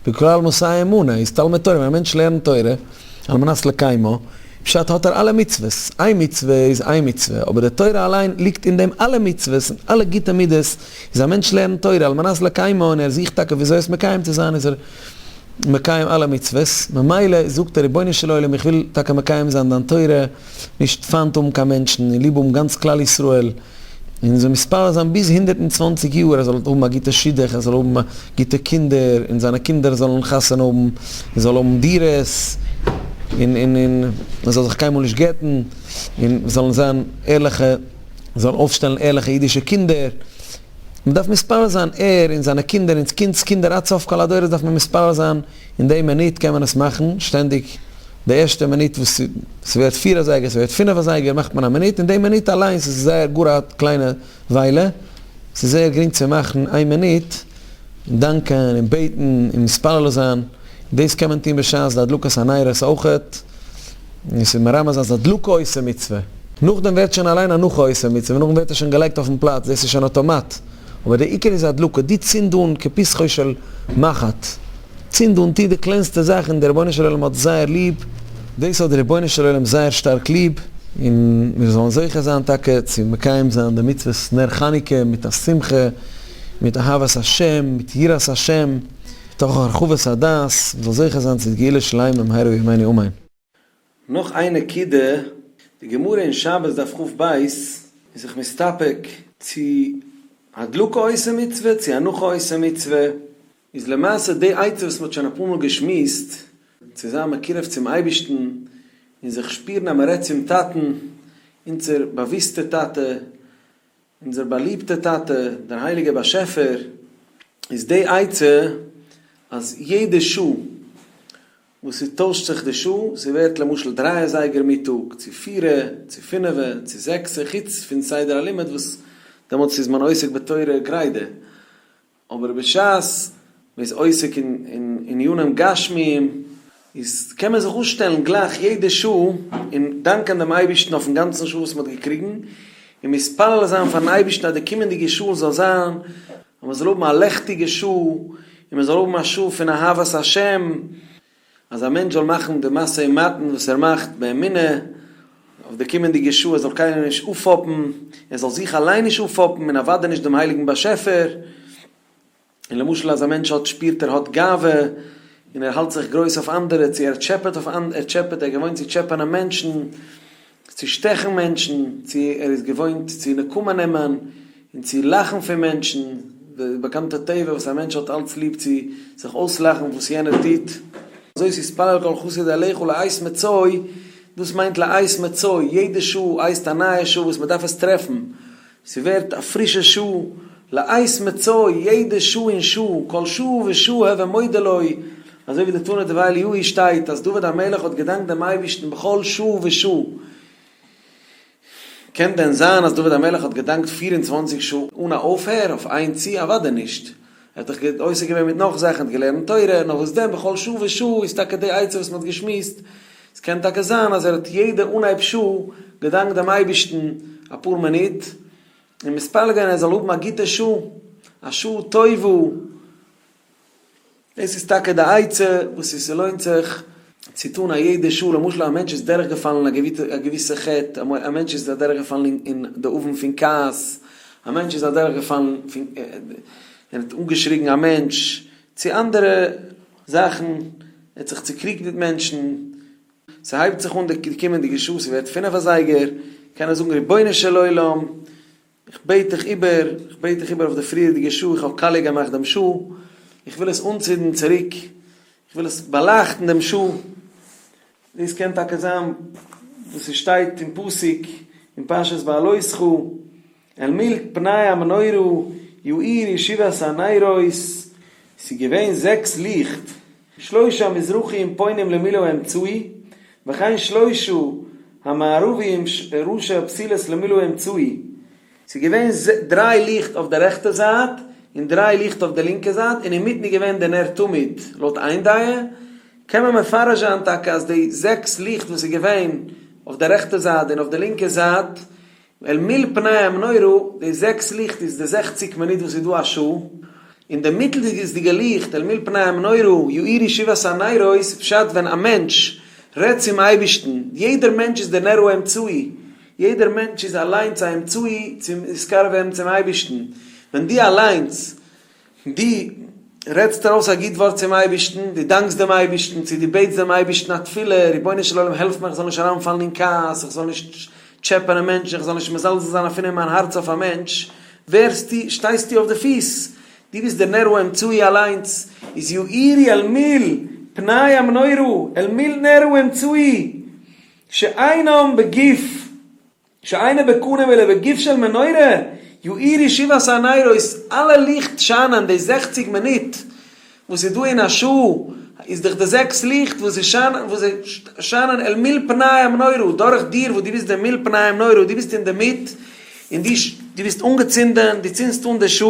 וכלל מסייע אמונה איז תלמוד תורה, ווען א מענטש לערנט תורה על מנת לקיימה, פשט האט ער אלע מצוות, איין מצוה איז איין מצוה, אבער די תורה אליין ליגט אין דעם אלע מצוות און אלע גוטע מידות, איז א מענטש לערנט תורה על מנת לקיימה און ער זוכט טאקע וויאזוי עס מקיים צו זיין איז ער מקיים אלע מצוות, ממילא זאגט ער רבונו של עולם איך וויל טאקע מקיים זיין דיין תורה, נישט פיינט האבן קיין מענטשן און ליב האבן גאנץ כלל ישראל, און זאל מתפלל זיין ביז 120 יאר ער זאל האבן א גוטע שידוך, ער זאל האבן גוטע קינדער, און זיינע קינדער זאלן חתונה האבן, און זאל האבן דירות, און און און ער זאל זיך קיינמאל נישט גט'ן, און זאלן זיין ערליכע, זאל אויפשטעלן ערליכע אידישע קינדער. מען דארף מתפלל זיין ער און זיינע קינדער און קינד'ס קינדער עד סוף כל הדורות דארף מען מתפלל זיין, אין די מינוט קען מען עס מאכן שטענדיג, די ערשטע מינוט וואס ס'ווערט פיר אזייגער ס'ווערט פינף אזייגער מאכט מען א מינוט, אין די מינוט אליינס איז זייער גאר א קליינע וויילע, ס'איז זייער גרינג צו מאכן איין מינוט, און דאנקען און בעטן און מתפלל זיין, דאס קען מען טון בשעת די הדלקת הנרות אויכעט. און ס'איז מרמז אז הדלקה עושה מצוה. נאכדעם ווערט שוין אליין הנחה עושה מצוה, נאכדעם ווערט עס שוין געלייגט אויפן פלאץ, דאס איז שוין אטאמאט. אבער דער עיקר איז הדלקה, דו צינד אן כפתחו של מחט, צינד אן, טו די קלענסטע זאך און דער רבונו של עולם האט זייער ליב, דאס האט דער רבונו של עולם זייער שטארק ליב, און מיר זאלן זוכה זיין טאקע צו מקיים זיין די מצוות נר חנוכה מיט א שמחה, מיט אהבת השם, מיט יראת השם. תוך הרחבת הדעת, מ'זאל זוכה זיין צו גאולה שלימה במהרה בימינו אמן. נאך איין נקודה, די גמרא אין שבת דף כ"ב איז זיך מסתפק צו הדלקה עושה מצוה צו הנחה עושה מצוה, איז למעשה די עצה וואס מ'האט שוין אפאר מאל געשמועסט, צו זיין מקורב צום אייבערשטן און זיך שפירן אז מ'רעדט צום טאטן, אונזער באוויסטע טאטע, אונזער באליבטע טאטע דער הייליגער באשעפער, איז די עצה אז יעדע שעה וואס ס'טוישט זיך די שעה, ס'ווערט למשל דריי אזייגער מיטאג, צו פירע, צו פינעווע, צו זעקסע, חוץ פון סדר הלימוד וואס דעמאלטס איז מען עוסק בתורה גרידא, אבער בשעת מען איז עוסק אין עניינים גשמיים איז קען מען זיך אפשטעלן גלייך יעדע שעה און דאנקען דעם אייבערשטן אויפן גאנצן שעה וואס מען האט געקריגן, און מתפלל זיין פארן אייבערשטן אז די קומענדיגע שעה זאל זיין אז מען זאל האבן א לעכטיגע שעה, און מען זאל האבן א שעה פון אהבת השם. אז א מענטש זאל מאכן די משא ומתן וואס ער מאכט באמונה אויף די קומענדיגע שעה, ער זאל קיינעם נישט אפפאפן, ער זאל זיך אליין נישט אפפאפן און אוודאי נישט דעם הייליגן באשעפער, און למשל אז א מענטש האט שפירט ער האט גאווה און ער האלט זיך גרויס אויף אנדערע, צו ער טשעפעט אויף אנדערע, ער טשעפעט, ער איז געוואוינט צו טשעפענען מענטשן, צו שטעכן מענטשן, צו ער איז געוואוינט צו נקמה נעמען און צו לאכן פון מענטשן, די באקאנטע טבע וואס א מענטש האט אלץ ליב צו זיך אויסלאכן וואס יענער טוט. זאת יתפלל כל חסיד אליך לעת מצוא, דאס מיינט לעת מצוא, יעדע שעה הייסט א נייע שעה וואס מען דארף עס טרעפן, ס'ווערט א פרישע שעה, לעת מצוא, יעדע שעה און שעה, כל שעה ושעה הוי מודה לו, אזוי ווי די תנא דבי אליהו שטייט אז דוד המלך האט געדאנקט דעם אייבערשטן בכל שעה ושעה. קען דען זיין אז דוד המלך האט געדאנקט 24 שעה אן א אויפהער אויף איין צי? אוודאי נישט, ער האט דאך עוסק געווען מיט נאך זאכן, ער האט געלערנט תורה, נאר וואס דען בכל שעה ושעה איז טאקע די עצה וואס מען האט געשמועסט, עס קען טאקע זיין אז ער האט יעדע אנהייב שעה געדאנקט דעם אייבערשטן אפאר מינוט, און מתפלל געווען ער זאל האבן א גוטע שעה, א שעה טובה. דאס איז טאקע די עצה וואס עס לוינט זיך צו טון א יעדע שעה, למשל א מענטש איז דורך געפאלן א געוויסע חטא, א מענטש איז אדורך געפאלן אין די עוון פון כעס, א מענטש איז אדורך געפאלן פון ער האט אנגעשריגן א מענטש, צו אנדערע זאכן, ער האט זיך צוקריגט מיט מענטשן, ס'הייבט זיך אן די קומענדיגע שעה, ס'ווערט פינף אזייגער, קען ער זאגן רבונו של עולם. איך בעט דיך איבער, איך בעט דיך איבער אויף די פריערדיגע שעה, איך האב קאליע געמאכט דעם שעה, איך וויל עס אנצינדן צוריק, איך וויל עס באלייכטן דעם שעה. דאס קען טאקע זיין וואס עס שטייט אין פסוק אין פרשת בהעלותך, אל מול פני המנורה יאירו שבעת הנרות, ס'איז געווען זעקס ליכט, שלושה המזרחיים פונים למול האמצעי, וכן שלושה המערביים ראשי הפתילות למול האמצעי, ס'איז געווען דריי ליכט אויף די רעכטע זייט און דריי ליכט אויף די לינקע זייט, און אינמיטן איז געווען די נר תמיד, לויט איין דעה קען מען מפרש זיין טאקע אז די זעקס ליכט וואס איז געווען אויף די רעכטע זייט און אויף די לינקע זייט אל מול פני המנורה, די זעקס ליכט איז די זעכציק מינוט וואס איז דא א שעה, און די מיטלדיגע ליכט אל מול פני המנורה יאירו שבעת הנרות, פשט ווען א מענטש רעדט צום אייבערשטן, יעדער מענטש איז דער נר האמצעי, יעדער מענטש איז אליינס א אמצעי צום נתקרב ווערן צום אייבערשטן, ווען דו אליינס דו רעדסט ארויס א גוט ווארט צום אייבערשטן, דו דאנקסט דעם אייבערשטן, צו דו בעטסט דעם אייבערשטן א תפילה, רבונו של עולם העלף מיך איך זאל נישט אריינפאלן אין כעס, איך זאל נישט טשעפענען מענטשן, איך זאל נישט מזלזל זיין אפילו אין מיין הארץ אויף א מענטש, ווערסטו, שטייסטו אויף די פיס, דו ביסט דער נר האמצעי אליינס, איז יאירו אל מול פני המנורה, אל מול נר האמצעי, שאינם בגוף. שאינו בקנים אלא בגוף של מנורה, יאירו שבעת הנרות, אלע ליכט שיינען די זעכציג מינוט וואס איז דא אין א שעה, איז דאך די זעקס ליכט וואס זיי שיינען וואס זיי שיינען אל מול פני המנורה, דורך דיר וואס דו ביסט די מול פני המנורה, דו ביסט אינדערמיט, און דו דו ביסט אנגעצינדען, דו צינדסט אן די שעה,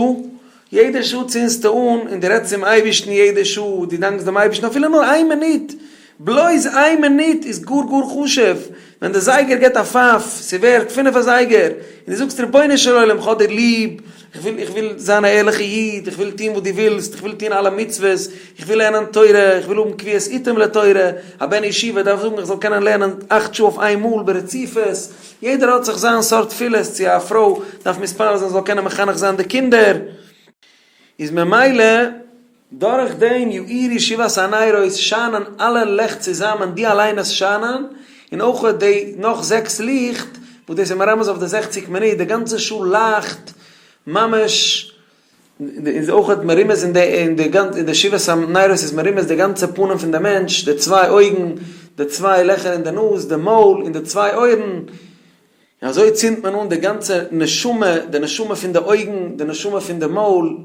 יעדע שעה צינדסטו אן און דו רעדסט צום אייבערשטן יעדע שעה, דו דאנקסט דעם אייבערשטן אפילו נאר איין מינוט, בלויז איין מינוט איז גאר גאר חשוב, ווען די זייגער געבט א פייף, ס'ווערט פינף אזייגער, און דו זאגסט רבונו של עולם כ'האב דיר ליב, איך וויל איך וויל זיין א ערליכע איד, איך וויל טון וואס דו ווילסט, איך וויל טון אלע מצוות, איך וויל לערנען תורה, איך וויל האבן קביעות עתים לתורה, א בן ישיבה דארף זאגן איך זאל קענען לערנען אכט שעה אויף איין מאל ברציפות, יעדער האט זיך זיין סארט תפילות, צו א פרוי דארף מתפלל זיין זי זאל קענען מחנך זיין די קינדער, איז ממילא דורך דעם יאירו שבעת הנרות שיינען אלע לעכט צוזאמען, די אליינס שיינען, און אויך די נאך זעקס ליכט, וואס דאס איז מרמז אויף די זעכציק מינוט, די גאנצע שעה לייכט ממש איז אויך מרומז אין די אין די גאנ אין די שבעת הנרות איז מרומז די גאנצע פנים פון די מענטש, די צוויי אויגן, די צוויי לעכער אין די נאז, די מויל, און די צוויי אויערן, און אזוי צינדט מען אן די גאנצע נשמה, די נשמה פון די אויגן, די נשמה פון די מויל,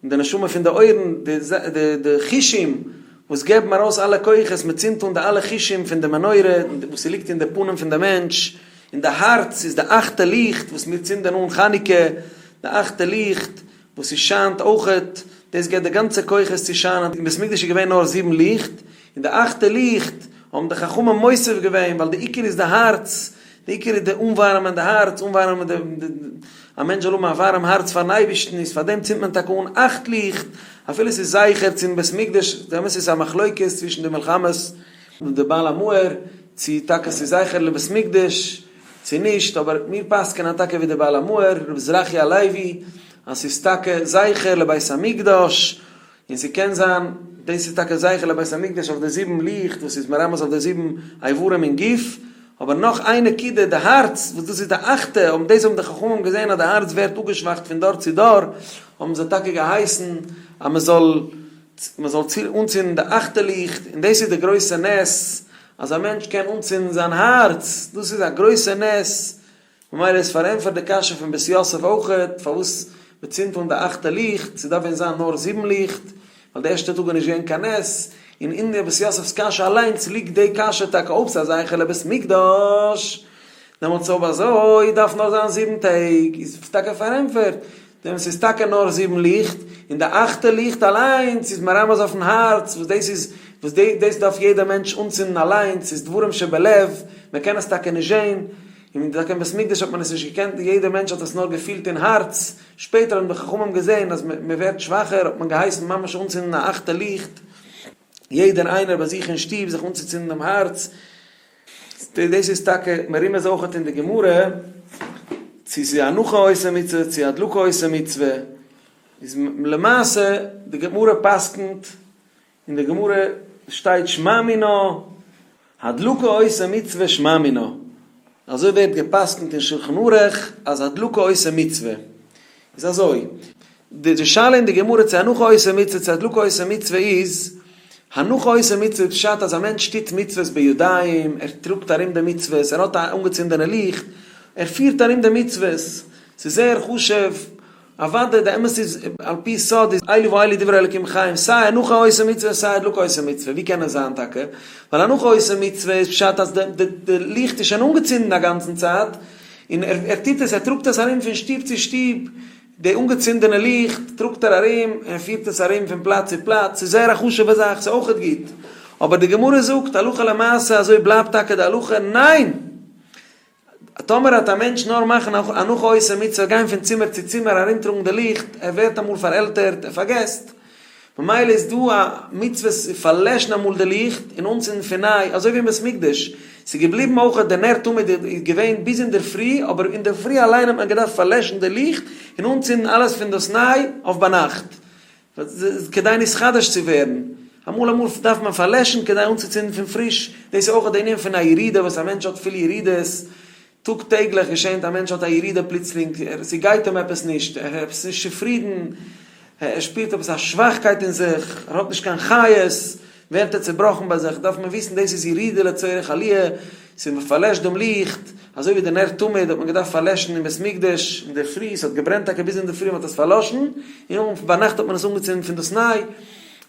און די נשמה פון די אויערן, די די די חושים וואס געבן ארויס אלע כוחות, מען צינדט אן די אלע חושים פון די מנורה וואס ס'ליגט אין די פנים פון די מענטש, און די הארץ איז די אכטע ליכט וואס מיר צינדען אן חנוכה, די אכטע ליכט וואס ס'שיינט אויכעט, דאס געבט די גאנצע כוחות צו שיינען, אין בית מקדש איז געווען נאר זיבן ליכט, און די אכטע ליכט האבן די חכמים מוסיף געווען, ווייל די עיקר איז די הארץ, די עיקר איז די אנווארעמען די הארץ, אנווארעמען די, א מענטש זאל האבן א ווארעם הארץ פארן אייבערשטן, איז פאר דעם צינדט מען טאקע אן אכט ליכט, אפילו ס'איז זכר צום בית מקדש, די אמת איז א מחלוקת צווישן די מלחמות און די בעל המאור, צו טאקע ס'איז זכר לבית מקדש צו נישט, אבער מיר פסק'ענען טאקע ווי די בעל המאור, רבי זרחיה הלוי, אז ס'איז טאקע זכר לבית המקדש, און ס'קען זיין דאס איז טאקע זכר לבית המקדש אויף די זיבן ליכט וואס איז מרמז אויף די זיבן איברים אין גוף, אבער נאך איין נקודה, די הארץ, וואס דאס איז די אכטע, האבן דאס האבן די חכמים געזען אז די הארץ ווערט אפגעשוואכט פון דור צו דור, האבן זיי טאקע געהייסן אז מ'זאל מען זאל אנצינדן די אכטע ליכט, און דאס איז די גרויסע נס, אז א מענטש קען אנצינדן זיין הארץ, דאס איז א גרויסע נס, ממילא איז פארענטפערט די קשיא פון בית יוסף אויכעט, פארוואס מען צינדט אן די אכטע ליכט, ס'דארף ווען זיין נאר זיבן ליכט, ווייל די ערשטע טאג איז נישט געווען קיין נס, און אין די בית יוסף'ס קשיא אליינס ליגט די קשיא טאקע אויב ס'איז א זכר לבית מקדש, דעמאלטס אויב אזוי דארף נאר זיין זיבן טעג, איז טאקע פארענטפערט דעם ס'איז טאקע נאר זיבן ליכט, און די אכטע ליכט אליינס איז מרמז אויפן הארץ, וואס דאס איז, וואס דאס דארף יעדער מענטש אנצינדן אליינס, ס'איז דברים שבלב, מען קען עס טאקע נישט זען, און טאקע אין בית מקדש האט מען עס נישט געקענט, יעדער מענטש האט עס נאר געפילט אין הארץ, שפעטער האבן די חכמים געזען אז מען ווערט שוואכער, האט מען געהייסן ממש אנצינדן א אכטע ליכט, יעדער איינער ביי זיך אין שטוב זיך אנצוצינדן דעם הארץ, דאס איז טאקע מרומז אויכעט אין די גמרא, צו ס'איז הנחה עושה מצוה צו הדלקה עושה מצוה, איז למעשה די גמרא פסק'נט, אין די גמרא שטייט שמע מינה, הדלקה עושה מצוה שמע מינה. אזוי ווערט גע'פסק'נט אין שלחן ערוך אז הדלקה עושה מצוה. איז אזוי, די שאלה אין די גמרא צו הנחה עושה מצוה צו הדלקה עושה מצוה איז, הנחה עושה מצוה איז פשט אז א מענטש טוט מצוות בידיים, ער טראגט ארום די מצוות, ער האט א אנגעצינדענע ליכט, ער פירט ארום די מצוות, ס'איז זייער חשוב, אוודאי די אמת איז על פי סוד איז אלו ואלו דברי אלקים חיים, סיי הנחה עושה מצוה סיי הדלקה עושה מצוה, ווי קען עס זיין טאקע? ווייל הנחה עושה מצוה איז פשט אז די ליכט איז שוין אנגעצינדן א גאנצן צייט, און ער טוט עס, ער טראגט עס ארום פון שטוב צו שטוב, די אנגעצינדענע ליכט טראגט ער ארום, און פירט עס ארום פון פלאץ צו פלאץ, ס'איז זייער א חשוב'ע זאך, ס'איז אויכעט גוט, אבער די גמרא זאגט הלכה למעשה אזוי בלייבט טאקע די הלכה, ניין! טאמער האט א מענטש נאר מאכן הנחה עושה מצוה גיין פון צימער צו צימער ארומטראגן די ליכט, ער ווערט אמאל פארעלטערט, ער פארגעסט, ממילא איז דא א מצוה צו פארלעשן אמאל די ליכט און אנצינדן פון ניי, אזוי ווי אין בית מקדש, ס'איז געבליבן אויך די נר תמיד איז געווען ביז אינדערפרי, אבער אינדערפרי אליין האט מען געדארפט פארלעשן די ליכט און אנצינדן אלעס פון דאס ניי אויף ביינאכט, כדי נתחדש צו ווערן, אמאל אמאל דארף מען פארלעשן כדי אנצוצינדן פון פריש, דאס איז אויך די ענין פון א ירידה וואס א מענטש האט פיל ירידות, טאג טעגליך געשענט א מענטש האט א ירידה פלוצלינג, ס'גייט אים עפעס נישט, ער איז עפעס נישט צופרידן, ער שפירט עפעס א שוואכקייט אין זיך, ער האט נישט קיין חיות, ווערט ער צעבראכן ביי זיך, דארף מען וויסן דאס איז ירידה לצורך עליה, ס'איז מען פארלעשט דעם ליכט, אזוי ווי די נר תמיד האט מען געדארפט פארלעשן אין בית מקדש אינדערפרי, ס'האט געברענט טאקע ביז אינדערפרי מען האט עס פארלאשן, און ביינאכט האט מען עס אנגעצינדן פון דאס ניי, די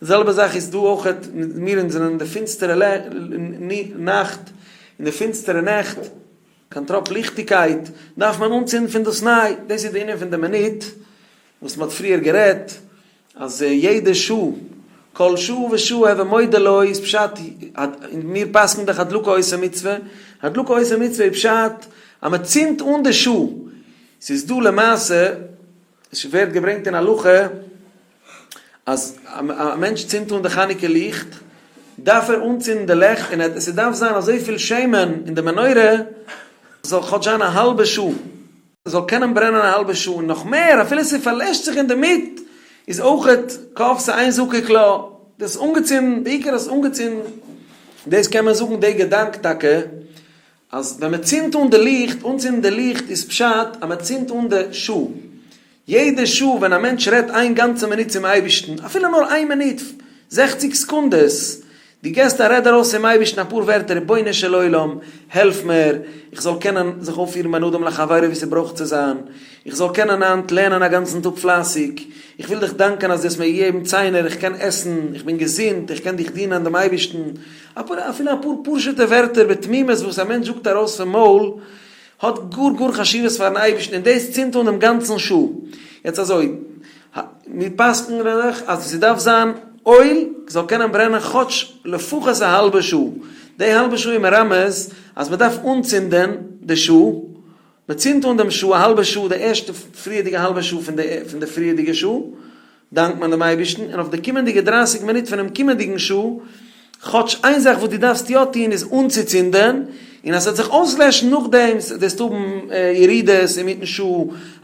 זעלבע זאך איז דא אויכעט, מיר אונז זענען אין די פינסטערע נאכט, אין די פינסטערע נעכט, קיין טראפ ליכטיגקייט, דארף מען אנצינדן פון דאס ניי, דאס איז די ענין פון די מינוט וואס מען האט פריער גערעדט, אז יעדע שעה, כל שעה ושעה הוי מודה לו איז פשט, מיר פסק'ן דאך הדלקה עושה מצוה, הדלקה עושה מצוה איז פשט אז מען צינדט אן די שעה, ס'איז דא למעשה, עס ווערט געברענגט אין הלכה אז א מענטש צינדט אן די חנוכה ליכט, דארף ער אנצינדן די לעכט און עס דארף זיין אזויפיל שמן אין די מנורה, זאל כאטש זיין א האלבע שעה. זאל קענען ברענען א האלבע שעה און נאך מער, אפילו ס'פארלעשט זיך אינדערמיט, איז אויכעט כבתה אין זקוק לה, דאס אנגעצינדן, די עיקר איז אנגעצינדן, דאס קען מען זאגן די געדאנק טאקע, אז ווען מען צינדט אן די ליכט, אנצינדן די ליכט איז פשט אז מען צינדט אן די שעה, יעדע שעה ווען א מענטש רעדט איין גאנצע מינוט צום אייבערשטן, אפילו נאר איין מינוט, זעכציג סעקונדעס, דו געסט א רעד ארויס צום אייבערשטן אפאר ווערטער, רבונו של עולם, העלף מיר, איך זאל קענען זיך אויפפירן בין אדם לחבירו ווי ס'ברויך צו זיין, איך זאל קענען היינט לערנען א גאנצן טאג פלייסיג, איך וויל דיך דאנקען אז דו האסט מיר געגעבן ציינער, איך קען עסן, איך בין געזונט, איך קען דיך דינען דעם אייבערשטן, אפילו אפאר פשוט'ע ווערטער בתמימות וואס א מענטש זאגט ארויס פון מויל, האט גאר גאר חשיבות פארן אייבערשטן און דאס צינדט אן דעם גאנצן שעה. יעצט אזוי, מיר פסק'נען דאך אז ס'דארף זיין אויל זאל קענען ברענען כאטש לפחות א האלבע שעה, די האלבע שעה איז מרמז אז מ'דארף אנצינדען די שעה, מ'צינדט אן דעם שעה א האלבע שעה די ערשטע פריערדיגע האלבע שעה פון די פריערדיגע שעה, דאנקט מען דעם אייבערשטן, און אויף די קומענדיגע דרייסיג מינוט פונעם קומענדיגן שעה, כאטש איין זאך וואס דו דארפסט יא טון איז אנצוצינדען, און אז ס'וועט זיך אויסלעשן נאכדעם, וועסטו האבן ירידות אינמיטן שעה,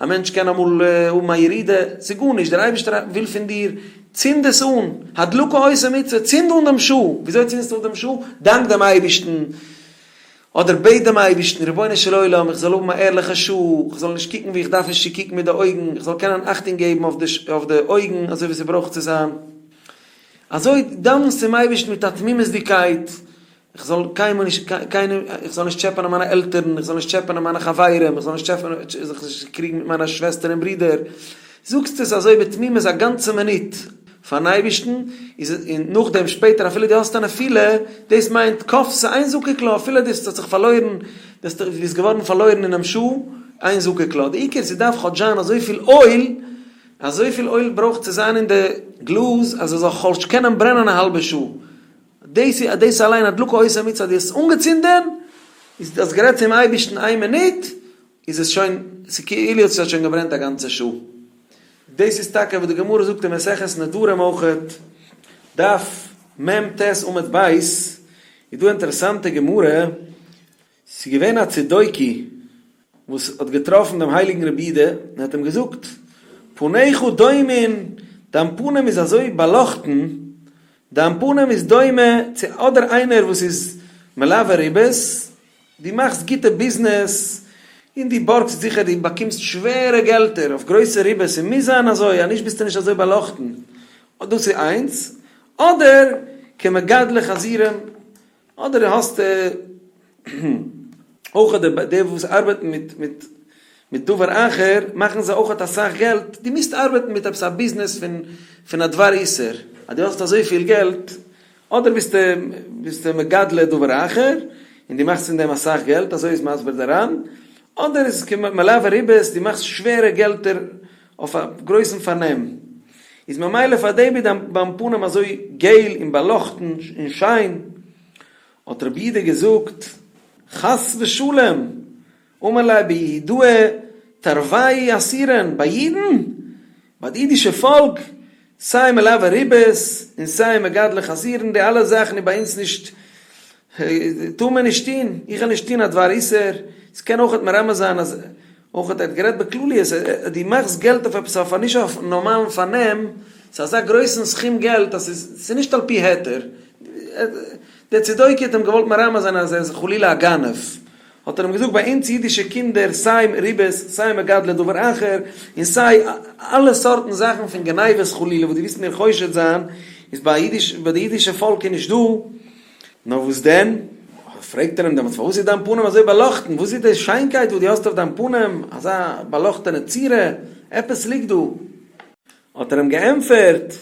א מענטש קען אמאל האבן א ירידה, ס'איז גארנישט, דער אייבערשטער וויל פון דיר, צינד עס אן, הדלקה עושה מצוה, צינד אן דעם שעה, וויאזוי צינדסטו אן דעם שעה? דאנק דעם אייבערשטן, אדער בעט דעם אייבערשטן, רבונו של עולם, איך זאל האבן א ערליכע שעה, איך זאל נישט קוקן וואו איך דארף נישט צו קוקן מיט די אויגן, איך זאל קענען אכטונג געבן אויף די אויגן אזוי ווי ס'ברויך צו זיין. אזוי דאווענסט צום אייבערשטן מיט א תמימות'דיגקייט, איך זאל קיינמאל נישט, קיינעם, איך זאל נישט טשעפענען מיינע עלטערן, איך זאל נישט טשעפענען מיינע חברים, איך זאל נישט טשעפענען, זיך נישט קריגן מיט מיינע שוועסטער און ברידער, זאגסט עס אזוי בתמימות א גאנצע מינוט פארן אייבערשטן, איז און נאכדעם שפעטער אפילו דו האסט א נפילה, דאס מיינט כבתה אין זקוק לה, אפילו דו האסט זיך פארלוירן, דו ביסט געווארן פארלוירן אינעם שעה, אין זקוק לה, די עיקר ס'דארף כאטש זיין אזויפיל אויל, אזויפיל אויל ברויך צו זיין אין די גלאז אז עס זאל כאטש קענען ברענען א האלבע שעה. דאס איז דאס אליין הדלקה עושה מצוה אז דו האסט עס אנגעצינדען, איז דו האסט גערעדט צום אייבערשטן איין מינוט, איז עס שוין, ס'איז כאילו עס האט שוין געברענט א גאנצע שעה. דאס איז טאקע וואס די גמרא זאגט אין מסכת נדרים אויכעט, דף מ ט עמוד ב', איז דא אינטערעסאנטע גמרא, ס'איז געווען א צדוקי וואס האט געטראפן דעם הייליגן רבי יודא און האט אים געזאגט, פניך דומין, דיין פנים איז אזוי באלאכטן, דיין פנים איז דומה צו אדער איינער וואס איז מלווה ריבית. דו מאכסט גוטע ביזנעס, און דו בארגסט זיכער, דו באקומסט שווערע געלטער אויף גרויסע ריבית, ס'מוז זיין אזוי, אז נישט ביסטו נישט אזוי באלאכטן. דאס איז איינס. אדער כמגדלי חזירים, אדער האסטו אויך די וואס ארבעטן מיט מיט מיט דבר אחר מאכן זיי אויך אסאך געלט, דו מוזט ארבעטן מיט עפעס א ביזנעס פון פון א דבר איסור, אז דו האסט אזויפיל געלט, אדער ביסטו ביסטו מגדלי דבר אחר און דו מאכסט פון דעם אסאך געלט, אזוי איז מסביר דער ר"ן, אדער איז כמלוה ריבית, דו מאכסט שווערע געלטער אויף א גרויסן פארנעם, איז ממילא פאר דעם איז דיין ביים פנים אזוי געל און באלאכטן און שיין, האט רבי יהודה געזאגט, חס ושלום, אמר ליה ביהודאי תרוייהו אסירן, ביי אידן, ביי די אידישע פאלק, סיי מלוה ריבית און סיי מגדלי חזירין, די אלע זאכן איז ביי אונז נישט, טאר מען נישט טון, איך וועל נישט טון א דבר איסור, עס קען אויכעט מרמז זיין אז אויכעט ער האט גערעדט בכלליות, אז דו מאכסט געלט אויף עפעס אויף א נישט אויף נארמאלן פארנעם, ס'איז אזא גרויסן סכום געלט אז ס'איז ס'איז נישט על פי היתר, דער צדוקי האט אים געוואלט מרמז זיין אז ער איז חלילה א גנב, האט ער אים געזאגט ביי אונז אידישע קינדער סיי ריבית סיי מגדלי דבר אחר און סיי אלע סארטן זאכן פון גניבות חלילה וואס דו ווילסט מיר חושד זיין איז ביי אידיש ביי די אידישע פאלק איז נישט דא, נאר וואס דען? פרעגט ער אים דעמאלטס פארוואס איז דיין פנים אזוי באלאכטן? וואס איז די שיינקייט וואס דו האסט אויף דיין פנים, אזא באלאכטענע צורה, עפעס ליגט דא. האט ער אים געענטפערט,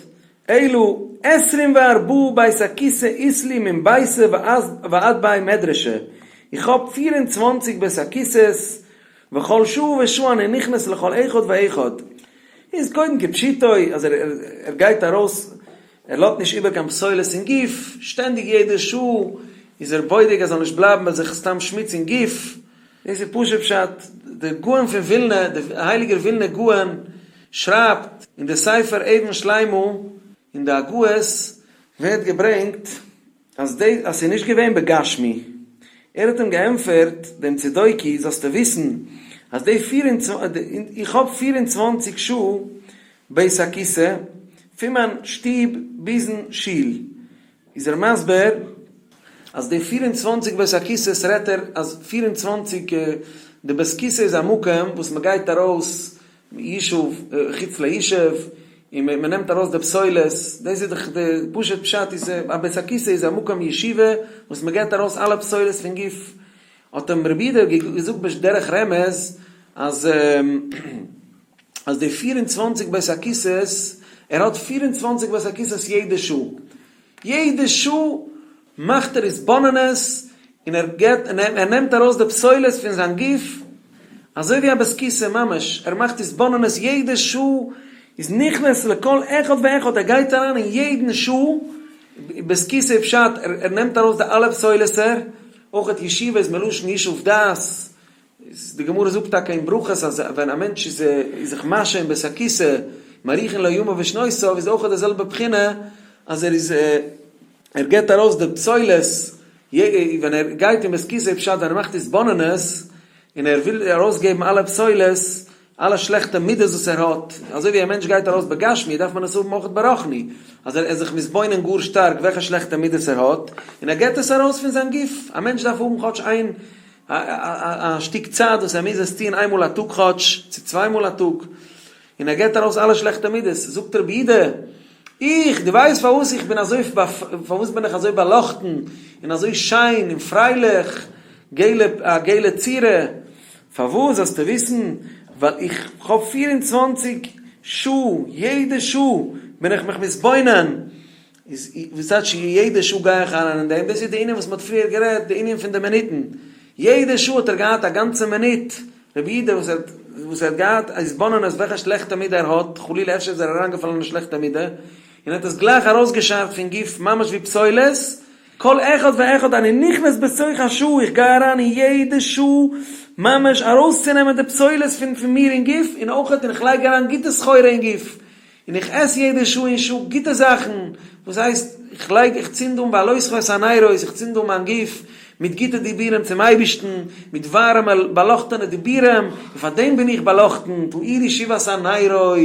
אלו עשרים וארבעה בית הכסא אית לי מן ביתא ועד בי מדרשא, איך האב 24 בית הכסא'ס, וכל שעה ושעה אני נכנס לכל אחד ואחד. איז קודם כפשוטו אז ער גייט ארויס ער לאזט נישט איבער קיין פסולת אין גוף, שטענדיג יעדע שעה איז ער בודק עס זאל נישט בלייבן ביי זיך סתם שמוץ אין גוף, דאס איז פשוט פשט, דער גאון פון ווילנע, דער הייליגער ווילנער גאון שרייבט אין די ספר אבן שלימה אין די הגהות ווערט געברענגט אז די אז ס'איז נישט געווען בגשמי, ער האט אים געענטפערט דעם צדוקי זאלסטו וויסן אז די פיר און איך האב 24 שעה בית הכסא פון מיין שטוב ביזן שול, איז ער מסביר אז די 24 בית הכסא'ס רעדט ער אז 24 די בית כסא איז א מקום וואס מ'גייט ארויס ישוב, חוץ לישוב, און מען נעמט ארויס די פסולת, דאס איז דאך די פשוט פשט איז א בית הכסא איז א מקום ישיבה וואס מען געבט ארויס אלע פסולת פון גוף, האט אים רבי יהודה געזאגט בדרך רמז אז אז די 24 בית הכסא'ס, ער האט 24 בית הכסא'ס יעדע שעה, יעדע שעה מאכט ער התבוננות און ער געבט און ער נעמט ארויס די פסולת פון זיין גוף, אזוי ווי א בית כסא ממש, ער מאכט התבוננות יעדע שעה, איז נכנס לכל אחד ואחד, ער גייט אריין אין יעדן שעה, בית כסא פשט, ער נעמט ארויס די אלע פסולת'ער, אויך ישיבה איז מלשון ישוב דעת, די גמרא זאגט טאקע אין ברכות אז ווען א מענטש איז זיך משהה אין בית הכסא, מאריכין לו ימיו ושנותיו, איז אויך די זעלבע בחינה אז ער איז ער געבט ארויס די פסולת, ווען ער גייט אין בית כסא פשט ווען ער מאכט התבוננות און ער וויל ארויסגעבן אלע פסולת, אלע שלעכטע מידות וואס ער האט, אזוי ווי א מענטש גייט ארויס בגשמי דארף מען עס האבן אויך ברוחני, אז ער איז זיך מתבונן גאר שטארק וועלכע שלעכטע מידות ער האט, און ער געבט עס ארויס פון זיין גוף, א מענטש דארף האבן כאטש איין א שטיק צייט וואס ער מוז עס טון איינמאל א טאג כאטש, צו צוויי מאל א טאג, און ער געבט ארויס אלע שלעכטע מידות, זאגט רבי יהודה, איך, דו ווייסט פארוואס איך בין אזוי, פארוואס בין איך אזוי באלאכטן, און אזוי שיין און פרייליך, געלע, א געלע צורה, פארוואס זאלסטו וויסן, ווייל איך האב 24 שעה, יעדע שעה בין איך מיך מתבונן, איז וואס טייטש יעדע שעה גיי איך אריין אין דעם, דאס איז די ענין וואס מען האט פריער גערעדט, די ענין פון די מינוטן, יעדע שעה האט ער געהאט א גאנצע מינוט, רבי יהודה וואס ער האט וואס ער האט געהאט א התבוננות וועלכע שלעכטע מידה ער האט, חלילה אפשר איז ער אריינגעפאלן אין א שלעכטע מידה, און ער האט עס גלייך ארויסגעשארט פון גוף ממש ווי פסולת, כל אחד ואחד אני נכנס בתוך השעה, איך גיי אריין אין יעדע שעה ממש ארויסצונעמען די פסולת פון פון מיר אין גוף, און אויך און איך לייג אריין גוטע סחורה אין גוף, און איך עס יעדע שעה אין שעה גוטע זאכן, וואס הייסט, איך לייג, איך צינד אן בהעלותך את הנרות, איך צינד אן מיין גוף מיט גוטע דיבורים צום אייבערשטן, מיט ווארעמע באלאכטענע דיבורים, און פאר דעם בין איך באלאכטן, תאירי שבעת הנרות,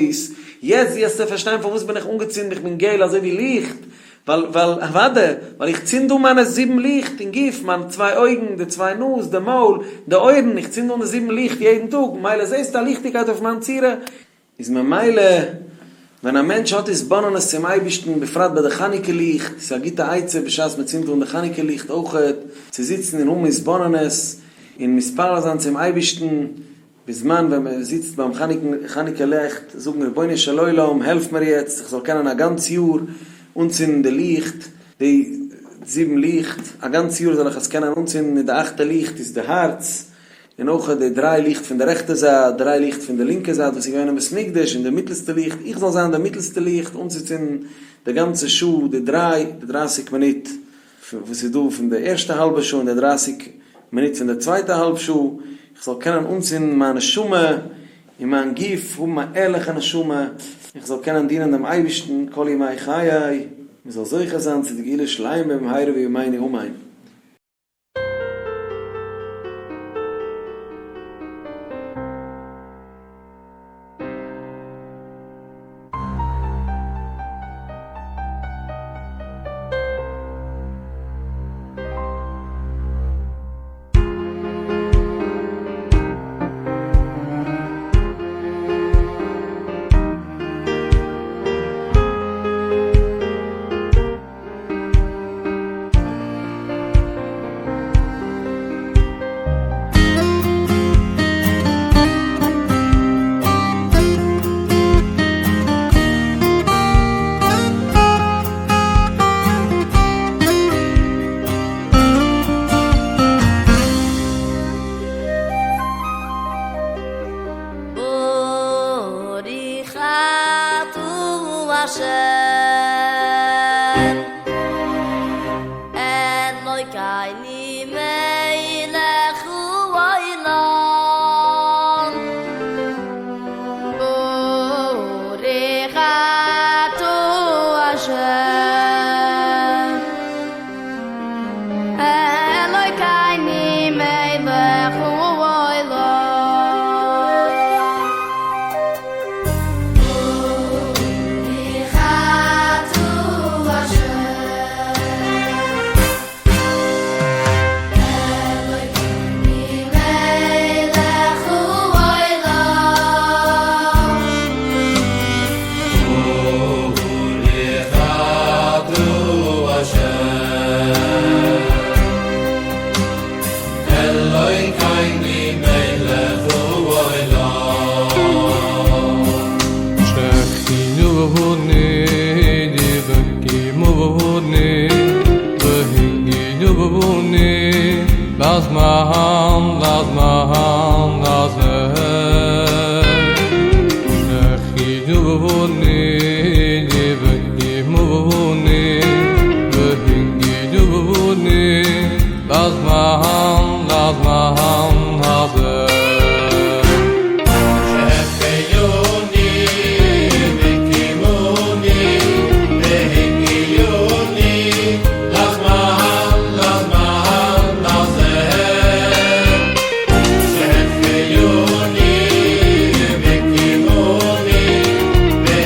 יעצט וועסטו פארשטיין פארוואס בין איך אנגעצינדן, איך בין געל אזוי ווי ליכט, ווייל ווייל אוודאי, ווייל איך צינד אן מיינע זיבן ליכט אין גוף, מיינע צוויי אויגן, די צוויי נאז, די מויל, די אויערן, איך צינד אן די זיבן ליכט יעדן טאג, ממילא זעסטו א ליכטיגקייט אויף מיין צורה, איז ממילא ווען א מענטש האט התבוננות צום אייבערשטן, בפרט ביי די חנוכה ליכט, ס'איז א גוטע עצה בשעת מען צינדט אן די חנוכה ליכט אויכעט, צו זיצן און האבן התבוננות, און מתפלל זיין צום אייבערשטן, בזמן ווען מען זיצט ביים חנוכה לעכט, זאגן רבונו של עולם העלף מיר יעצט איך זאל קענען א גאנץ יאר אנצינדן די ליכט, די זיבן ליכט, א גאנץ יאר זאל איך עס קענען אנצינדן, און די אכטע ליכט איז די הארץ, און אויך די דריי ליכט פון די רעכטע זייט, דריי ליכט פון די לינקע זייט וואס איז געווען אין בית מקדש, און די מיטלסטע ליכט, איך זאל זיין די מיטלסטע ליכט אנצוצינדן די גאנצע שעה, די דריי, די דרייסיג מינוט וואס איז דא פון די ערשטע האלבע שעה און די דרייסיג מינוט פון די צווייטע האלב שעה, איך זאל קענען אנצינדן מיין נשמה און מיין גוף, האבן א ערליכע נשמה, איך זאל קענען דינען דעם אייבערשטן כל ימי חיי, מען זאל זוכה זיין צו די גאולה שלימה במהרה בימינו אמן. ברוך אתה השם אלוקינו מלך העולם ברוך אתה השם אלוקינו מלך העולם. ברוך אתה השם אלוקינו מלך העולם. ברוך אתה השם אלוקינו מלך העולם. שהחיינו והקימוני והגיעוני לזמן לזמן הזה. שהחיינו והקימוני והגיעוני לזמן לזמן הזה. שהחייוני והקימוני והגיעוני לזמן לזמן הזה. שהחייוני והקימוני והגיעוני.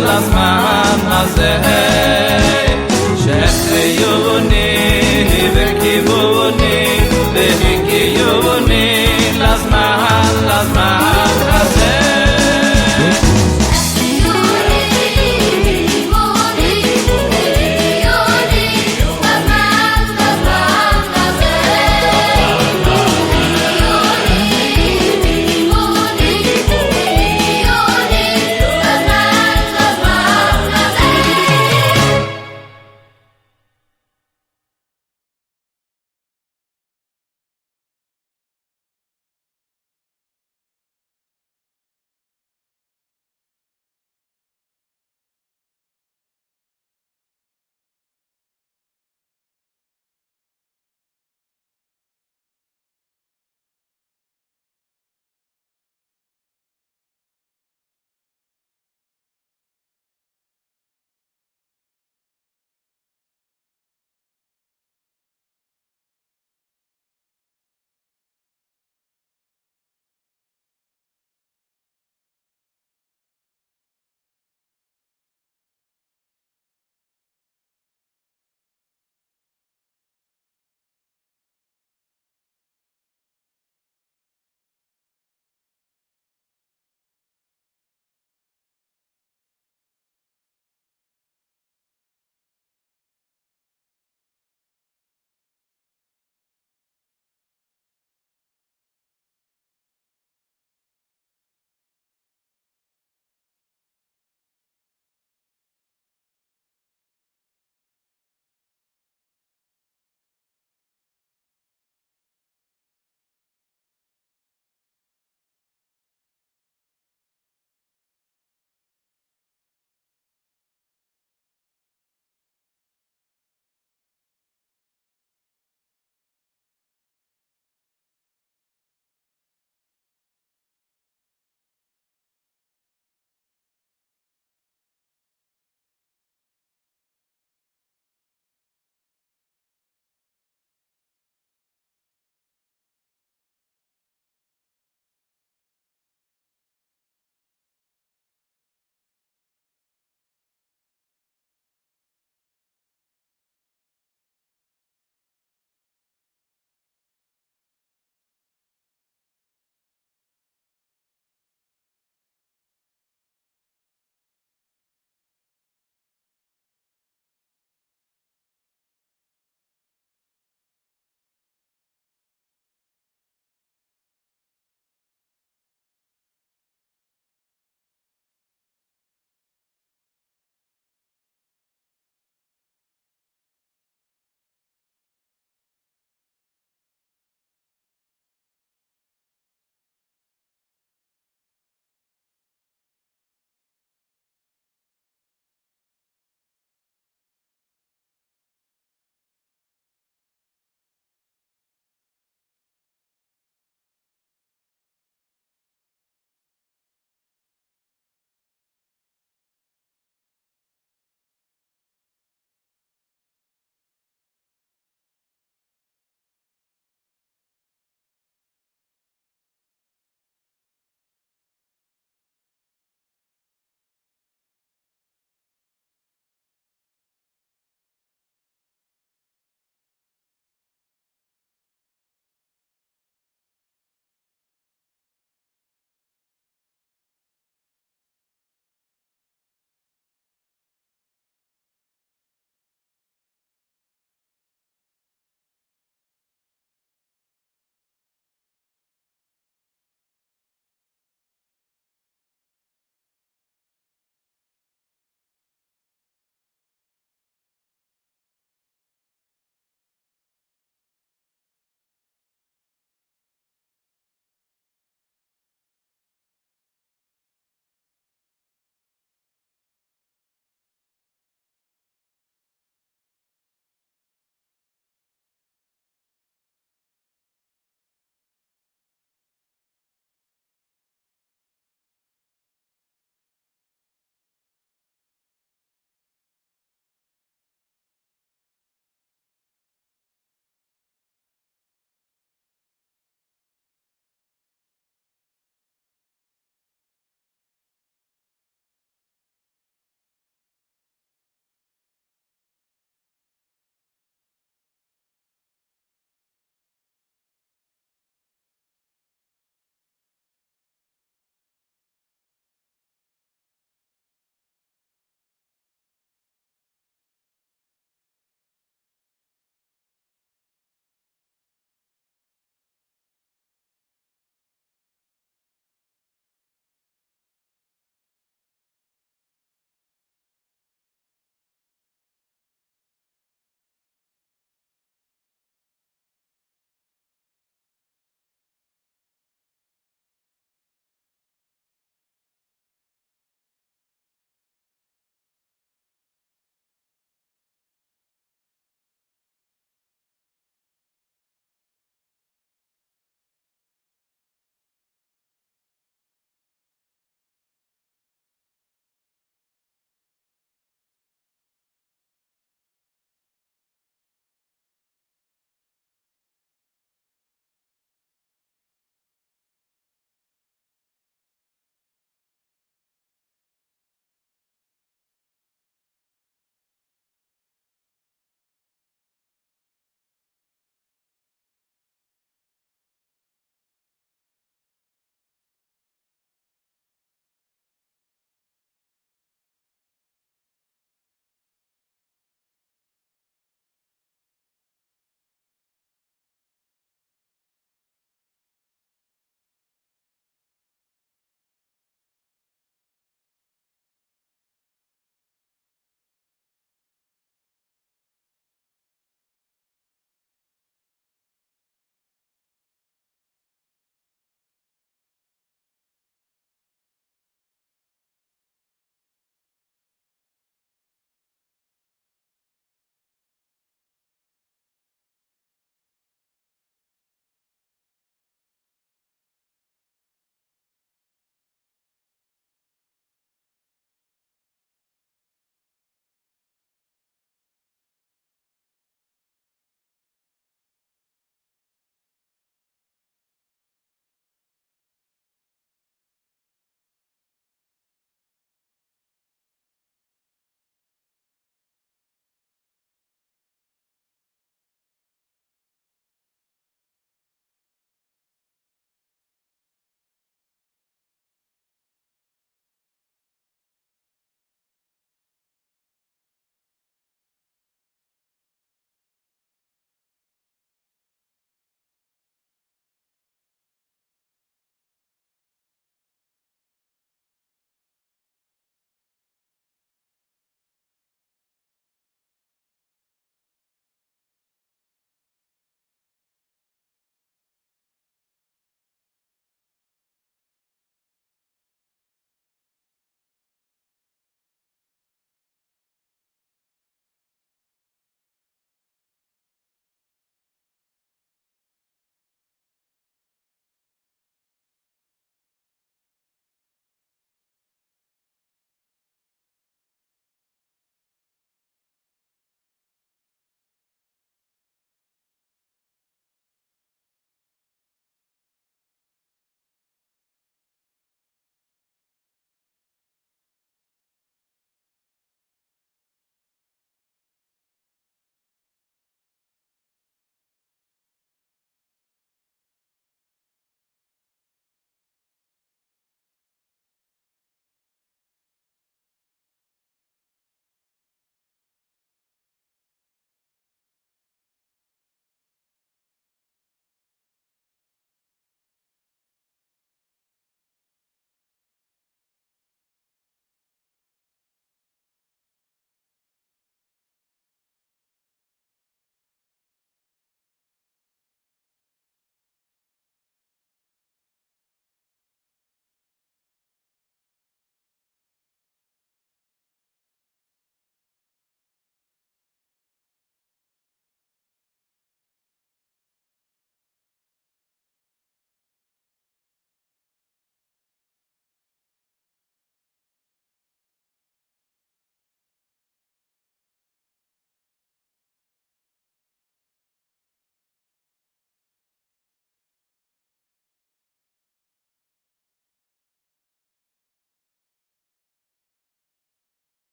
לזמן הזה.